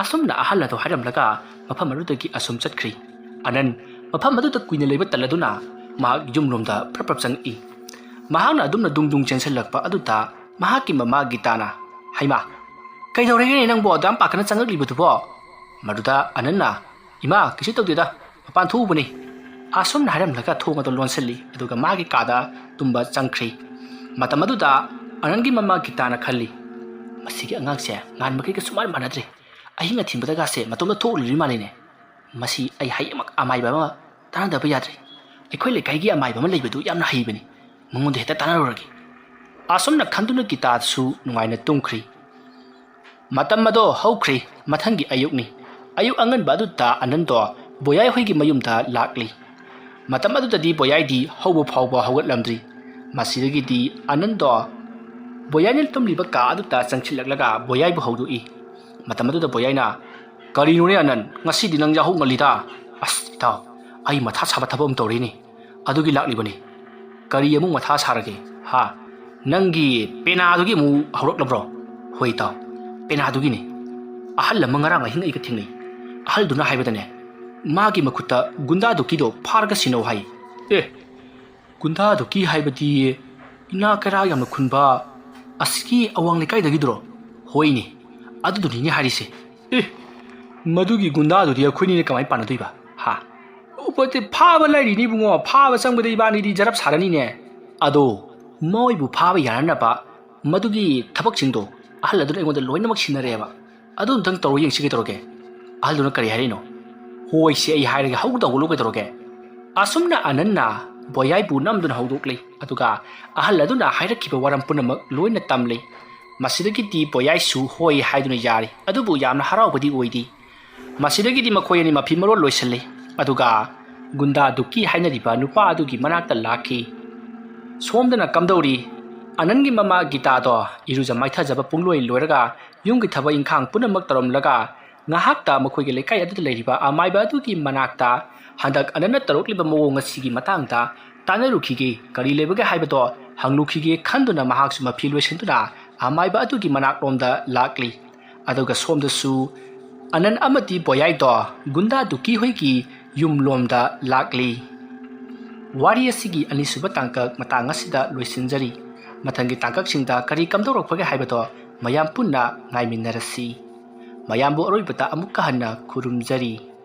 ꯑꯁꯨꯝꯅ ꯑꯍꯜ ꯑꯗꯨ ꯍꯥꯏꯔꯝꯂꯒ ꯃꯐꯝ ꯑꯗꯨꯗꯒꯤ ꯑꯁꯨꯝ ꯆꯠꯈ꯭ꯔꯤ꯫ ꯑꯅꯟ ꯃꯐꯝ ꯑꯗꯨꯗ ꯀꯨꯏꯅ ꯂꯩꯕ ꯇꯜꯂꯗꯨꯅ ꯃꯍꯥꯛ ꯌꯨꯝꯂꯣꯝꯗ ꯄ꯭ꯔꯞ ꯄ꯭ꯔꯞ ꯆꯪꯉꯛꯏ꯫ ꯃꯍꯥꯛꯅ ꯑꯗꯨꯝꯅ ꯗꯨꯡ ꯗꯨꯡ ꯆꯦꯟꯁꯤꯜꯂꯛꯄ ꯑꯗꯨꯗ ꯃꯍꯥꯛꯀꯤ ꯃꯃꯥ ꯒꯤꯇꯥꯅ, "ꯍꯩꯃꯥ, ꯀꯩꯗꯧꯔꯒꯦꯅꯦ ꯅꯪꯕꯣ ꯑꯗꯨꯌꯥꯝ ꯄꯥꯈꯠꯅ ꯆꯪꯉꯛꯂꯤꯕꯗꯨꯕꯣ?" ꯃꯗꯨꯗ ꯑꯅꯟꯅ, "ꯏꯃꯥ, ꯀꯩꯁꯨ ꯇꯧꯗꯦꯗ, ꯃꯄꯥꯟ ꯊꯣꯛꯎꯕꯅꯤ꯫" ꯑꯁꯨꯝꯅ ꯍꯥꯏꯔꯝꯂꯒ ꯊꯣꯡ ꯑꯗꯨ ꯂꯣꯟꯁꯤꯜꯂꯤ, ꯑꯗꯨꯒ ꯃꯥꯒꯤ ꯀꯥꯗ ꯇꯨꯝꯕ ꯆꯪꯈ꯭ꯔꯤ꯫ ꯃꯇꯝ ꯑꯗꯨꯗ ꯑꯅꯟꯒꯤ ꯃꯃꯥ ꯒꯤꯇꯥꯅ ꯈꯜꯂꯤ, "ꯃꯁꯤꯒꯤ ꯑꯉꯥꯡꯁꯦ ꯉꯍꯥꯟ ꯃꯈꯩꯒ ꯁꯨꯃꯥꯟ ꯃꯥꯟꯅꯗ꯭ꯔꯦ꯫ ꯑꯍꯤꯡ ꯑꯊꯤꯡꯕꯗꯒꯥꯁꯦ ꯃꯇꯣꯝꯇ ꯊꯣꯛꯂꯨꯔꯤ ꯃꯥꯜꯂꯤꯅꯦ꯫ ꯃꯁꯤ ꯑꯩ ꯍꯌꯦꯡꯃꯛ ꯑꯃꯥꯏꯕ ꯑꯃ ꯇꯥꯟꯅꯗꯕ ꯌꯥꯗ꯭ꯔꯦ꯫ ꯑꯩꯈꯣꯏ ꯂꯩꯀꯥꯏꯒꯤ ꯑꯃꯥꯏꯕ ꯑꯃ ꯂꯩꯕꯗꯨ ꯌꯥꯝꯅ ꯍꯩꯕꯅꯤ꯫ ꯃꯉꯣꯟꯗ ꯍꯦꯛꯇ ꯇꯥꯟꯅꯔꯨꯔꯒꯦ꯫" ꯑꯁꯨꯝꯅ ꯈꯟꯗꯨꯅ ꯒꯤꯇꯥꯁꯨ ꯅꯨꯡꯉꯥꯏꯅ ꯇꯨꯝꯈ꯭ꯔꯤ꯫ ꯃꯇꯝ ꯑꯗꯣ ꯍꯧꯈ꯭ꯔꯤ꯫ ꯃꯊꯪꯒꯤ ꯑꯌꯨꯛꯅꯤ꯫ ꯑꯌꯨꯛ ꯑꯉꯟꯕ ꯑꯗꯨꯗ ꯑꯅꯟꯗꯣ ꯕꯣꯌꯥꯏ ꯍꯣꯏꯒꯤ ꯃꯌꯨꯝꯗ ꯂꯥꯛꯂꯤ꯫ ꯃꯇꯝ ꯑꯗꯨꯗꯗꯤ ꯕꯣꯌꯥꯏꯗꯤ ꯍꯧꯕ ꯐꯥꯎꯕ ꯍꯧꯒꯠꯂꯝꯗ꯭ꯔꯤ꯫ ꯃꯁꯤꯗꯒꯤꯗꯤ ꯑꯅꯟꯗꯣ ꯕꯣꯌꯥꯏꯅ ꯇꯨꯝꯂꯤꯕ ꯀꯥ ꯑꯗꯨꯗ ꯆꯪꯁꯤꯜꯂꯛꯂꯒ ꯕꯣꯌꯥꯏꯕꯨ ꯍꯧꯗꯣꯛꯏ꯫ ꯃꯇꯝ ꯑꯗꯨꯗ ꯕꯣꯌꯥꯏꯅ, "ꯀꯔꯤꯅꯣꯅꯦ ꯑꯅꯟ, ꯉꯁꯤꯗꯤ ꯅꯪ ꯌꯥꯍꯧ ꯉꯜꯂꯤꯗ?" "ꯑꯁ ꯏꯇꯥꯎ, ꯑꯩ ꯃꯊꯥ ꯁꯥꯕ ꯊꯕꯛ ꯑꯃ ꯇꯧꯔꯤꯅꯦ꯫ ꯑꯗꯨꯒꯤ ꯂꯥꯛꯂꯤꯕꯅꯤ꯫" "ꯀꯔꯤ ꯑꯃꯨꯛ ꯃꯊꯥ ꯁꯥꯔꯒꯦ, ꯍꯥ?" "ꯅꯪꯒꯤ ꯄꯦꯅꯥꯗꯨꯒꯤ ꯑꯃꯨꯛ ꯍꯧꯔꯛꯂꯕ꯭ꯔꯣ?" "ꯍꯣꯏ ꯏꯇꯥꯎ, ꯄꯦꯅꯥꯗꯨꯒꯤꯅꯤ꯫ ꯑꯍꯜ ꯑꯃ ꯉꯔꯥꯡ ꯑꯍꯤꯡ ꯑꯩꯒ ꯊꯦꯡꯅꯩ꯫ ꯑꯍꯜꯗꯨꯅ ꯍꯥꯏꯕꯗꯅꯦ, ꯃꯥꯒꯤ ꯃꯈꯨꯠꯇ ꯒꯨꯟꯗꯥ ꯗꯨꯀꯤꯗꯣ ꯐꯥꯔꯒ ꯁꯤꯟꯅꯧ ꯍꯥꯏ꯫" "ꯑꯦ, ꯒꯨꯟꯗꯥ ꯗꯨꯀꯤ ꯍꯥꯏꯕꯗꯤ ꯏꯅꯥ ꯀꯩꯔꯥ ꯌꯥꯝꯅ ꯈꯨꯟꯕ ꯑꯁꯤꯒꯤ ꯑꯋꯥꯡ ꯂꯩꯀꯥꯏꯗꯒꯤꯗꯨꯔꯣ?" "ꯍꯣꯏꯅꯦ, ꯑꯗꯨꯗꯨꯅꯤꯅꯦ ꯍꯥꯏꯔꯤꯁꯦ꯫" "ꯑꯦ, ꯃꯗꯨꯒꯤ ꯒꯨꯟꯗꯥꯗꯨꯗꯤ ꯑꯩꯈꯣꯏꯅꯤꯅ ꯀꯃꯥꯏꯅ ꯄꯥꯟꯅꯗꯣꯏꯕ, ꯍꯥ?" "ꯎꯄꯗꯤ ꯐꯥꯕ ꯂꯩꯔꯤꯅꯤ ꯏꯕꯨꯡꯉꯣ, ꯐꯥꯕ ꯆꯪꯕꯗ ꯏꯕꯥꯅꯤꯗꯤ ꯖꯔꯞ ꯁꯥꯔꯅꯤꯅꯦ꯫" "ꯑꯗꯣ ꯃꯣꯏꯕꯨ ꯐꯥꯕ ꯌꯥꯅꯅꯕ ꯃꯗꯨꯒꯤ ꯊꯕꯛꯁꯤꯡꯗꯣ ꯑꯍꯜ ꯑꯗꯨꯅ ꯑꯩꯉꯣꯟꯗ ꯂꯣꯏꯅꯃꯛ ꯁꯤꯟꯅꯔꯦꯕ꯫ ꯑꯗꯨ ꯑꯝꯇꯪ ꯇꯧꯔ ꯌꯦꯡꯁꯤ ꯀꯩꯗꯧꯔꯒꯦ?" "ꯑꯍꯜꯗꯨꯅ ꯀꯔꯤ ꯍꯥꯏꯔꯤꯅꯣ?" "ꯍꯣꯏꯁꯦ, ꯑꯩ ꯍꯥꯏꯔꯒꯦ, ꯍꯧꯗꯧꯕ ꯂꯣ ꯀꯩꯗꯧꯔꯒꯦ?" ꯑꯁꯨꯝꯅ ꯑꯅꯟꯅ ꯕꯣꯌꯥꯏꯕꯨ ꯅꯝꯗꯨꯅ ꯍꯧꯗꯣꯛꯂꯤ, ꯑꯗꯨꯒ ꯑꯍꯜ ꯑꯗꯨꯅ ꯍꯥꯏꯔꯛꯈꯤꯕ ꯋꯥꯔꯝ ꯄꯨꯝꯅꯃꯛ ꯂꯣꯏꯅ ꯇꯝꯂꯤ꯫ ꯃꯁꯤꯗꯒꯤꯗꯤ ꯕꯣꯌꯥꯏꯁꯨ ꯍꯣꯏ ꯍꯥꯏꯗꯨꯅ ꯌꯥꯔꯤ, ꯑꯗꯨꯕꯨ ꯌꯥꯝꯅ ꯍꯔꯥꯎꯕꯗꯤ ꯑꯣꯏꯗꯦ꯫ ꯃꯁꯤꯗꯒꯤꯗꯤ ꯃꯈꯣꯏ ꯑꯅꯤ ꯃꯐꯤ ꯃꯔꯣꯜ ꯂꯣꯏꯁꯤꯜꯂꯤ, ꯑꯗꯨꯒ ꯒꯨꯟꯗꯥ ꯗꯨꯀꯤ ꯍꯥꯏꯅꯔꯤꯕ ꯅꯨꯄꯥ ꯑꯗꯨꯒꯤ ꯃꯅꯥꯛꯇ ꯂꯥꯛꯈꯤ꯫ ꯁꯣꯝꯗꯅ ꯀꯝꯗꯧꯔꯤ? ꯑꯅꯟꯒꯤ ꯃꯃꯥ ꯒꯤꯇꯥꯗꯣ ꯏꯔꯨꯖ ꯃꯥꯏꯊꯖꯕ ꯄꯨꯡꯂꯣꯏ ꯂꯣꯏꯔꯒ ꯌꯨꯝꯒꯤ ꯊꯕꯛ ꯏꯪꯈꯥꯡ ꯄꯨꯝꯅꯃꯛ ꯇꯧꯔꯝꯂꯒ ꯉꯥꯏꯍꯥꯛꯇ ꯃꯈꯣꯏꯒꯤ ꯂꯩꯀꯥꯏ ꯑꯗꯨꯗ ꯂꯩꯔꯤꯕ ꯑꯃꯥꯏꯕ ꯑꯗꯨꯒꯤ ꯃꯅꯥꯛꯇ ꯍꯟꯗꯛ ꯑꯅꯟꯅ ꯇꯧꯔꯛꯂꯤꯕ ꯃꯑꯣꯡ ꯑꯁꯤꯒꯤ ꯃꯇꯥꯡꯗ ꯇꯥꯟꯅꯔꯨꯈꯤꯒꯦ, ꯀꯔꯤ ꯂꯩꯕꯒꯦ ꯍꯥꯏꯕꯗꯣ ꯍꯪꯂꯨꯈꯤꯒꯦ ꯈꯟꯗꯨꯅ ꯃꯍꯥꯛꯁꯨ ꯃꯐꯤ ꯂꯣꯏꯁꯤꯟꯗꯨꯅ ꯑꯃꯥꯏꯕ ꯑꯗꯨꯒꯤ ꯃꯅꯥꯛꯂꯣꯝꯗ ꯂꯥꯛꯂꯤ꯫ ꯑꯗꯨꯒ ꯁꯣꯝꯗꯁꯨ ꯑꯅꯟ ꯑꯃꯗꯤ ꯕꯣꯌꯥꯏꯗꯣ ꯒꯨꯟꯗꯥ ꯗꯨꯀꯤ ꯍꯣꯏꯒꯤ ꯌꯨꯝꯂꯣꯝꯗ ꯂꯥꯛꯂꯤ꯫ ꯋꯥꯔꯤ ꯑꯁꯤꯒꯤ ꯑꯅꯤꯁꯨꯕ ꯇꯥꯡꯀꯛ ꯃꯇꯥꯡ ꯑꯁꯤꯗ ꯂꯣꯏꯁꯤꯟꯖꯔꯤ꯫ ꯃꯊꯪꯒꯤ ꯇꯥꯡꯀꯛꯁꯤꯡꯗ ꯀꯔꯤ ꯀꯝꯗꯧꯔꯛꯄꯒꯦ ꯍꯥꯏꯕꯗꯣ ꯃꯌꯥꯝ ꯄꯨꯟꯅ ꯉꯥꯏꯃꯤꯟꯅꯔꯁꯤ꯫ ꯃꯌꯥꯝꯕꯨ ꯑꯔꯣꯏꯕꯗ ꯑꯃꯨꯛꯀ ꯍꯟꯅ ꯈꯨꯔꯨꯝꯖꯔꯤ꯫